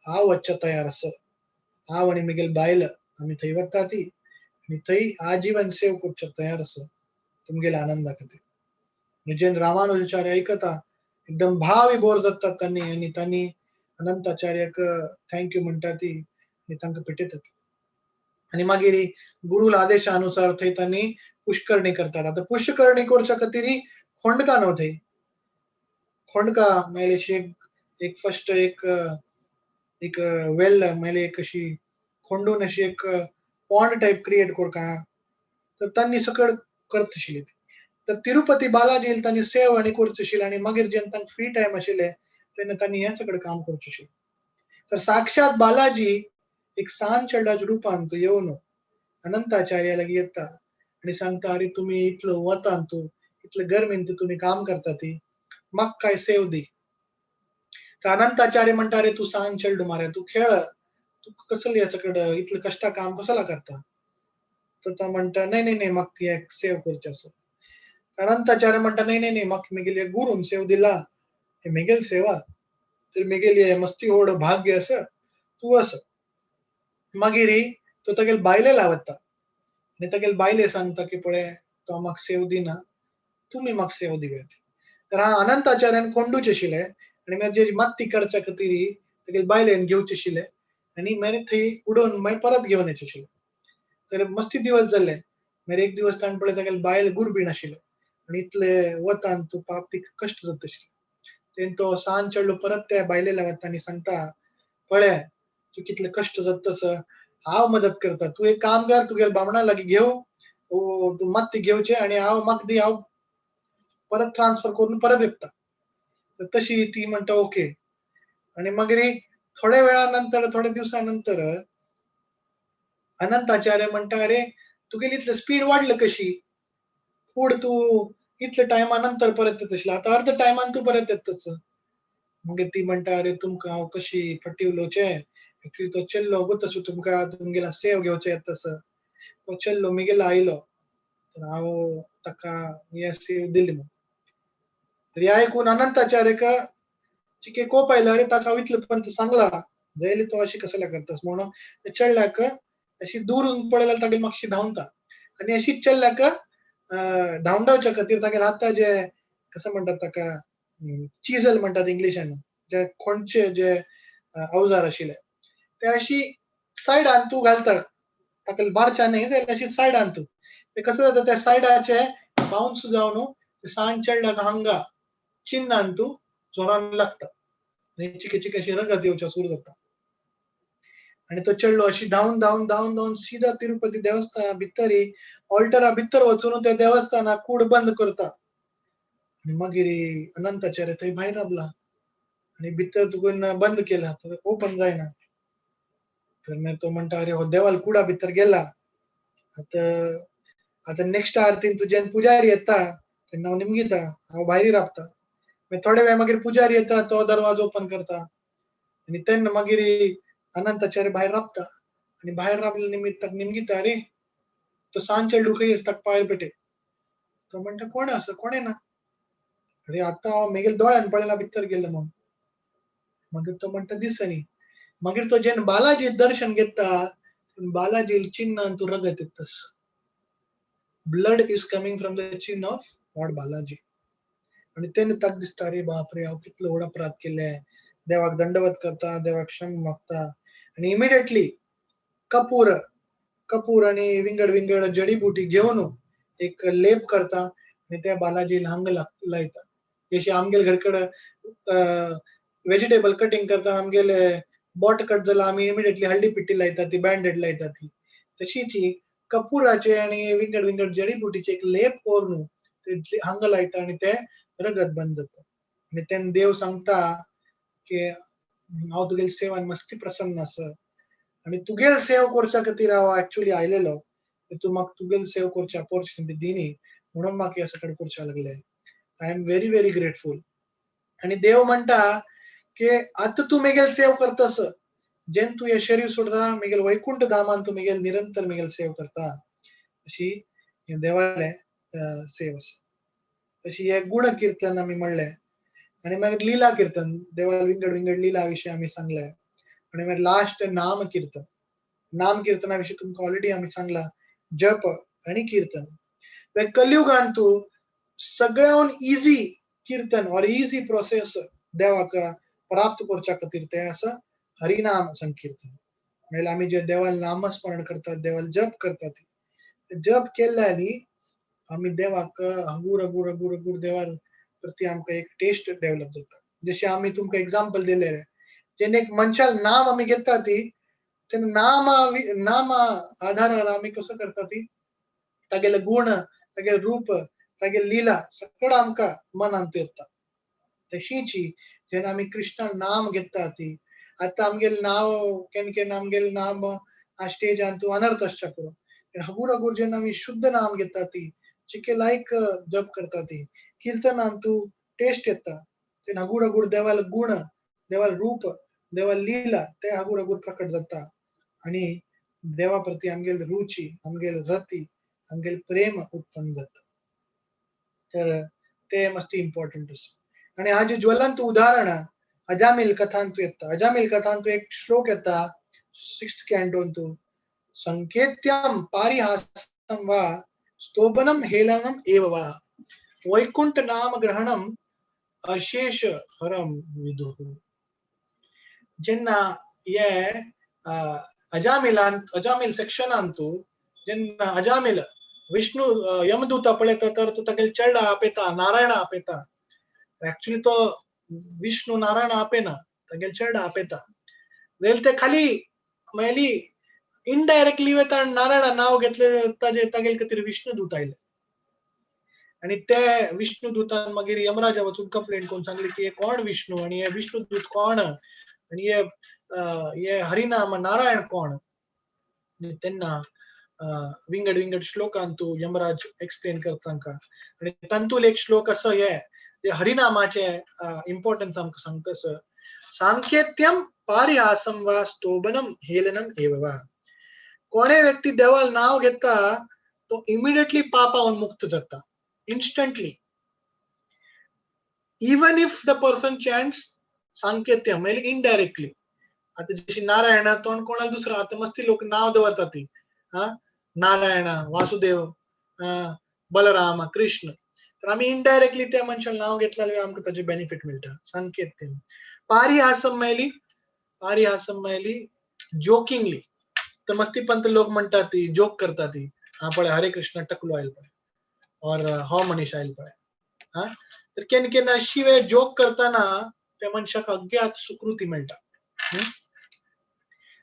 हांव वच्चा तयार आसा, हांव आनी म्हगेली बायल आमी थंय वता ती आनी थंय आजीवन सेव करच्या तयार आसा तुमगेल्या आनंदा खातीर. जेन्ना रामानुजाचार्य आयकता एकदम भावविभोर जाता तांणी आनी तांणी अनंताचार्याक thank you म्हणटा ती आनी तांकां भेटयतात. आनी मागीर गुरूल आदेशानुसार थंय तांणी पुष्करणी करतात. आतां पुष्करणी करच्या खातीर खोंडका न्हू, थंय खोंडका मागीर अशी एक फर्स्ट एक एक वेल मागीर एक अशी खोंडून अशी एक पॉन्ड टायप क्रिएट करका, तर तांणी सकळ करत आशिल्ली. तर तिरुपती बालाजी तांणी सेव आनी करचें आशिल्लें आनी मागीर जेन्ना तांकां फ्री टायम आशिल्लें तेन्ना तांणी हें सगळें काम करचें आशिल्लें. तर साक्षात बालाजी एक सान चेडवाच्या रुपान तो येवन अनंताचार्या लागीं येता आनी सांगता, अरे तुमी इतलो वतान तूं इतले गरमेन तुमी काम करता ती, म्हाका काय सेव दी. तर अनंताचार्य म्हणटा, अरे तूं सान चेडू मारे, तूं खेळ, तूं कसले हें सगळें इतलें कश्टा काम कसला करता. तर तो म्हणटा, नाही नाही नाही म्हाका हें सेव करचें आसा. अनंताचार्य म्हणटा, नाही नाही नाही म्हाका मेगेले गुरून सेव दिला, हे मेगेल सेवा, तर मेगेली मस्ती व्हड भाग्य आसा, तूं आसा. मागीर तो तागेले बायले लावता आनी तागेले बायले सांगता की पळय तो म्हाका सेव दिना, तुमी म्हाका सेव दिव्यात. तर हा अनंताचार्यान कोंडूचे आशिल्ले आनी मागीर माती काडच्या खातीर तागेले बायलेन घेवचे आशिल्ले आनी मागीर थंय उडोवन मागीर परत घेवन येचे आशिल्ले. तर मस्ती दिवस जाल्ले. मागीर एक दिवस ताणें पळय तागेले बायल गुरबीण आशिल्ले आनी इतले वतान तूं पाप तिका कश्ट जाता आशिल्ले. तेन्ना तो सान चेडलो परत त्या बायले वता आनी सांगता, पळय तूं कितले कश्ट जाता तसो हांव मदत करता, तूं एक काम कर, तुगेले बामणा लागीं घेव तूं माती घेवचे आनी हांव म्हाका दी, हांव परत ट्रान्सफर करून परत येता. तर तशी ती म्हणटा ओके. आनी मागीर थोड्या वेळा नंतर, थोड्या दिवसा नंतर अनंताचार्य म्हणटा, अरे तुगेली इतले स्पीड वाडलं कशी, फूड तूं इतले टायमा नंतर परत येत आशिल्लें, आतां अर्द टायमान तूं परत येतच. मागीर ती म्हणटा, अरे तुमकां हांव कशी फटी उलोवचें, एक्चुअली तो चेल्लो वतसो तुमकां तुमगेला सेव घेवचें येता तसो, तो चेल्लो मिगेलो आयलो तर हांव ताका हे सेव दिली म्हूण. तर हें आयकून अनंताचार्यक चिके कोप आयलो, अरे ताका इतलें पण सांगला जायले तो अशी कसला करतास म्हणून चेडल्याक अशी दूरून पळयल्यार तागेली मातशी धांवता आनी अशीच चेडल्याक धांवडावच्या खातीर तागेले हाता जे कसं म्हणटात ताका चिजल म्हणटात इंग्लिशान, जे कोणचे जे अवजार आशिल्ले ते अशी सायडान तूं घालता, ताका मारच्या न्ही जाल्यार अशी सायडान तूं ते कसं जाता त्या सायडाचे बाउन्स जावन सान चेडल्याक हांगा चिन्नान तूं जोरान लागता आनी चिके चिके अशी रगत येवच्या सुरू जाता आनी तो चेडलो अशी धांवन धांवन धांवन धांवन सीधा तिरुपती देवस्थाना भितरी ऑल्टरा भितर वचून त्या देवस्थाना कूड बंद करता आनी मागीर अनंताचार्य थंय भायर रावला आनी भितर तुकून बंद केला तर ओपन जायना. तर मागीर तो म्हणटा अरे हो देवाल कुडा भितर गेला, आतां आतां नेक्स्ट आरतीन तुजेन पुजारी येता तेन्ना हांव निमगिता, हांव भायर रावता. मागीर थोडे वेळ मागीर पुजारी येता, तो दरवाजो ओपन करता आनी तेन्ना मागीर अनंताचार्य भायर रावता आनी भायर रावले निमित्त ताका निमगिता, अरे तो सांज चेडूं खंय आसा ताका पांय पेटे. तो म्हणटा कोण आसा, कोण ना, अरे आतां हांव मेगेल दोळ्यान पळयला भितर गेलो म्हणून. मागीर तो म्हणटा दिसनी. मागीर तो जेन्ना बालाजी दर्शन घेता बालाजी चिन्हान तूं रगत येतस, blood is coming from the chin of lord Balaji. आनी तेन्ना ताका दिसता अरे बाप रे हांव कितलो व्हड अपराध केले, देवाक दंडवत करता, देवाक क्षम मागता आनी इमिडिएटली कपूर कपूर आनी विंगड विंगड जडीबुटी घेवन एक लेप करता आनी त्या बालाजी हांग लायता. जशी आमगेले घरकडे वेजिटेबल कटिंग करता आमगेले बोट कट जाला आमी इमिडिएटली हळदी पिट्टी लायता ती, बँडेड लायता ती, तशीच कपुराचे आनी विंगड विंगड जडीबुटीचे एक लेप करून ते हांग लायता आनी ते रगत बंद जाता. आनी तेन्ना देव सांगता की हांव तुगेले सेवान मस्ती प्रसन्न आसा आनी तुगेल सेव करच्या खातीर हांव एक्चुअली आयलेलो, तूं म्हाका तुगेल सेव करची ऑपॉर्च्युनिटी दिनी म्हणून म्हाका हें सगळें करचें लागलें. I am very very grateful. आनी देव म्हणटा की आतां तूं मेगेल सेव करतस, जेन्ना तूं हें शरीर सोडता मेगेल वैकुंठ धामान तूं मेगेल निरंतर मेगेल सेव करता, अशी हें देवालें सेव आसा. तशी हें गुण किर्तन आमी म्हणलें आनी मागीर लिला किर्तन, देवाल विंगड विंगड लिला विशीं आमी सांगलें आनी मागीर लास्ट नाम किर्तन. नाम किर्तना विशीं तुमकां ऑलरेडी आमी सांगलां, जप आनी किर्तन. कलयुगान तूं सगळ्याहून इजी किर्तन और इजी प्रोसेस देवाक प्राप्त करच्या खातीर तें आसा हरिनाम संकीर्तन. म्हणल्यार आमी जे देवाल नामस्मरण करतात, देवाल जप करतात, जप केल्ल्यानी आमी देवाक हगूर हगूर हगूर हगूर देवा प्रती आमकां एक टेस्ट डेव्हलप जाता. जशें आमी तुमकां एग्जाम्पल दिलें, जेन्ना एक मनशाल नाम आमी घेता ती तेन्ना नामा आधारार आमी कसो करता ती तागेले गुण, तागेले रूप, तागेले लिला सगळं आमकां मनांत येता. तशीच जेन्ना आमी कृष्णा नाम घेता ती आतां आमगेलें नांव केन्ना केन्ना आमगेलें नाम आ स्टेजान तूं अनर्थ आसच्या पुरो, हगूर हगूर जेन्ना आमी शुद्ध नाम घेता ती चिके लायक जप करता ती किर्तनान तूं टेस्ट येता, तेन्ना हगूर हगूर देवाल गुण, देवाल रूप, देवाल लीला ते हगूर हगूर प्रकट जाता आनी देवा प्रती आमगेली रुची, आमगेली रती, आमगेलें प्रेम उत्पन्न जाता. तर ते मस्ती इम्पॉर्टंट आसा. आनी हाजें ज्वलंत उदाहरण अजामिल कथांतू येता. अजामिल कथांतू एक श्लोक येता 6th कॅन्टोंतू, संकेत्यम पारिहासम वा स्तोभनम हेलनम एव वा वैकुंठ नाम ग्रहणम अशेष हरम विदुः. जेन्ना हे अजामिलान अजामिल सेक्शनांतू जेन्ना अजामिल विष्णु यमदूता पळयता तर तो तागेले चेडा आपयता, नारायणा आपयता. एक्चुअली तो विष्णु नारायण आपयना, तागेले चेडा आपयता. जाल्यार ते खाली मेली इनडायरेक्टली वता नारायणा नांव घेतले ताजे तागेले खातीर विष्णुदूत आयले आनी ते विष्णुदूतान मागीर यमराजा वचून कंप्लेन करून सांगली की हे कोण विष्णु आनी हे विष्णुदूत कोण आनी हे हे हरिनाम नारायण कोण. आनी तेन्ना विंगड विंगड श्लोकांतू यमराज एक्सप्लेन करता तांकां आनी तातूंत एक श्लोक असो हे जे हरिनामाचे इम्पॉर्टन्स आमकां सांगता सर, सांकेत्यम पारिहासम वा स्तोभनम हेलनम एव वा. कोणे व्यक्ती देवाल नाव घेता तो इमिडिएटली पापावन मुक्त जाता, instantly, even if the person chants सांकेत्य म्हणजे इनडायरेक्टली. आता जशी नारायणा तोंड कोणाला दुसरं, आता मस्ती लोक नाव दवरतात ती, हा नारायण, वासुदेव, बलराम, कृष्ण. तर आम्ही इनडायरेक्टली त्या मनशाला नाव घेतल्यावर आमकां ताजे बेनिफिट मेळटा. सांकेत्य. पारिहासम मेळली, पारिहासम मेळली जोकिंगली. तर मस्ती पंत लोक म्हणतात ती जोक करतात ती, हा पळय हरे कृष्ण टकलो आयल पळय, और हो मनीस आयल पळय. हा तर केन्ना केन्ना अशी वेळ जोक करताना त्या मनशाक अज्ञात सुकृती मेळटा.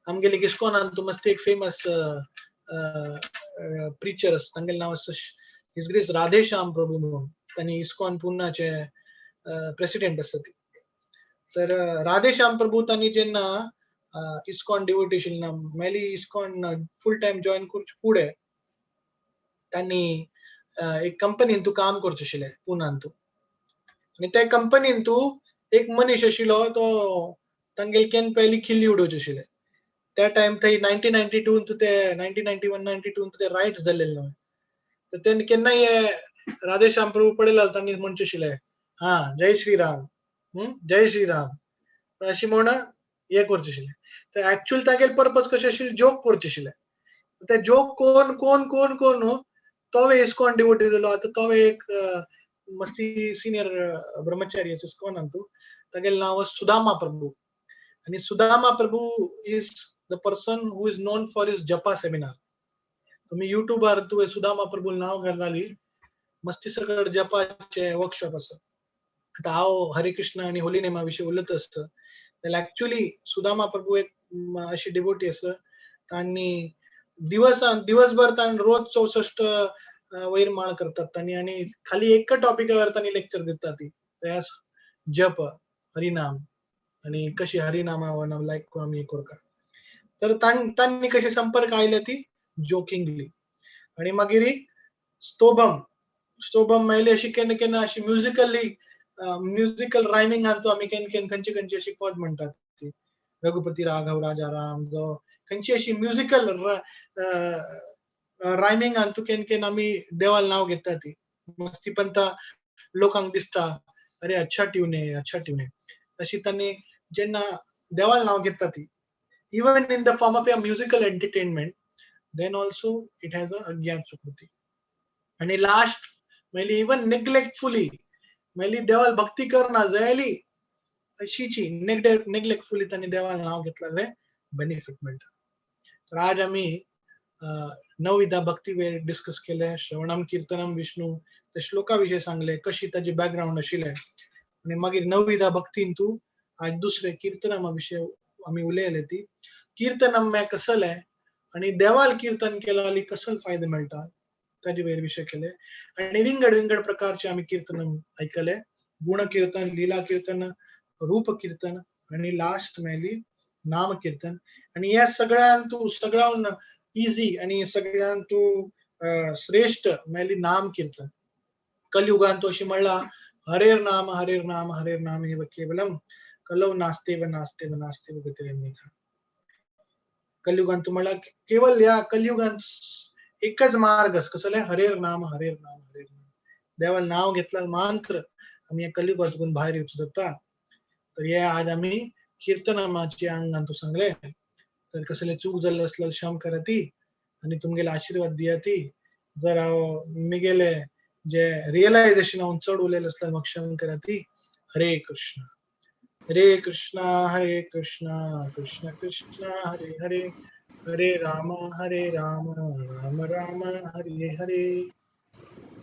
आमगेले इस्कॉनान तूं मस्ती एक फेमस प्रिचर आसा, तांगेलें नांव आसा his grace Radheshyam प्रभू म्हणून. तांणी इस्कॉन पुनाचे प्रेसिडेंट आसा ती. तर राधेश्याम प्रभू तांणी जेन्ना इस्कॉन डिवोटी आशिल्ले ना, मेली इस्कॉन फूल टायम जॉयन करचे फुडें तांणी एक कंपनीन तूं काम करचें आशिल्लें पुनान तूं. आनी त्या कंपनीन तूं एक मनीस आशिल्लो तो तांगेले केन्ना पयली खिल्ली उडोवचे आशिल्ले. त्या टायम थंय 1992 तूं ते 1991 92 ते रायट्स जाल्ले न्हय. तर तेन्ना केन्नाय राधेश्याम प्रभू पळयला तांणी म्हणचें आशिल्लें, हा जय श्रीराम, जय श्रीराम अशी म्हण हे करचें आशिल्लें. तर एक्चुअल तागेले पर्पज कशें आशिल्लें, जोक करचें आशिल्लें. ते जोक कोण कोण कोण कोण तोवे इस्कॉन डिवोटी जालो. आतां तोवे एक मस्ती सिनियर ब्रह्मचारी आसा इस्कॉनान तूं, तागेलें नांव सुदामा प्रभू. आनी Sudama Prabhu is the person who is known for his japa seminar. तुम्ही युट्यूबार तुवें सुदामा प्रभू नाव घाली, मस्ती सकट जपाचे वर्कशॉप आसा. आतां हांव हरे कृष्ण आनी होली नेमा विशीं उलयत आसता जाल्यार एक्चुअली सुदामा प्रभू एक अशी डिवोटी आसा. तांणी दिवसान दिवसभर तांणी रोज 64 वयर माळ करतात तांणी, आनी खाली एका टॉपिकावर तांणी लेक्चर दितात ती, ते जप हरिनाम आणि कशी हरिनामा लायक आमी हे करता. तर तांणी कशी संपर्क आयले ती जोकिंगली. आणि मागीर स्तोभम, स्तोभम मेळ्ळी अशी केन्ना केन्ना अशी म्युजिकली म्युजिकल रायमिंग तो आमी केन्ना केन्ना खंयची खंयची अशी पद म्हणटात ती, रघुपती राघव राजा राम जो खंयची अशी म्युजिकल रायमिंग तूं केन्ना केन्ना आमी देवाल नाव घेता ती. मस्ती पंता लोकांक दिसता अरे अच्छा ट्यून आहे, अच्छा ट्यून आहे. अशी तांणी जेन्ना देवाल नाव घेता ती, even in the form of a musical entertainment, then also it has a अज्ञात सुकृती. आणि लास्ट म्हणजे इवन निग्लेक्टफुली म्हणजे देवाल भक्ती करना जायली अशीची नेग्लेक्टफुली तांणी देवाल नाव घेतलं बेनिफिट मेळटा. तर आज आम्ही नवविधा भक्ती वेळ डिस्कस केले, श्रवणम कीर्तनम विष्णू त्या श्लोका विषयी सांगले, कशी ताजी बॅकग्राऊंड आशिल्लें. आनी मागीर नवविधा भक्तीन तूं आज दुसरे कीर्तनमा विषय आमी उलयले ती. कीर्तनम में कसले आणि देवाल कीर्तन केलं आनी कसल फायदे मेळटा ताजे वयर विषय केले. आणि विंगड विंगड प्रकारचे आमी कीर्तन आयकले, गुण कीर्तन, लीला कीर्तन, रूप कीर्तन आणि लास्ट मेळ्ळी नाम कीर्तन. आणि या सगळ्यान तूं सगळ्यान इझी आणि सगळ्यान तूं श्रेष्ठ मेळ्ळी नाम कीर्तन. कलयुगान तो अशी म्हणला हरेर नाम हरेर नाम हरेर नाम एव केवलम कलौ नास्तेव नास्तेव नास्तेव गतिरन्यथा. कलयुगान तू म्हणला केवल या कलयुगान एकच मार्ग कसले हरेर नाम हरेर नाम हरेर नाम. देवाला नाव घेतलं मात्र आम्ही या कलयुगातून बाहेर येऊ शकता. तर हे आज आम्ही कीर्तनामाचे अंगान तू सांगले. तर कसले चूक जाल्ले असल्यार क्षम करा ती आणि तुमगेले आशीर्वाद दिया ती. जर हांव मिगेले जे रियलायझेशन हांव चड उलयलें आसल्यार म्हाका क्षम करा ती. हरे कृष्ण हरे कृष्णा हरे कृष्णा कृष्ण कृष्ण हरे हरे, हरे राम हरे राम राम राम हरे हरे.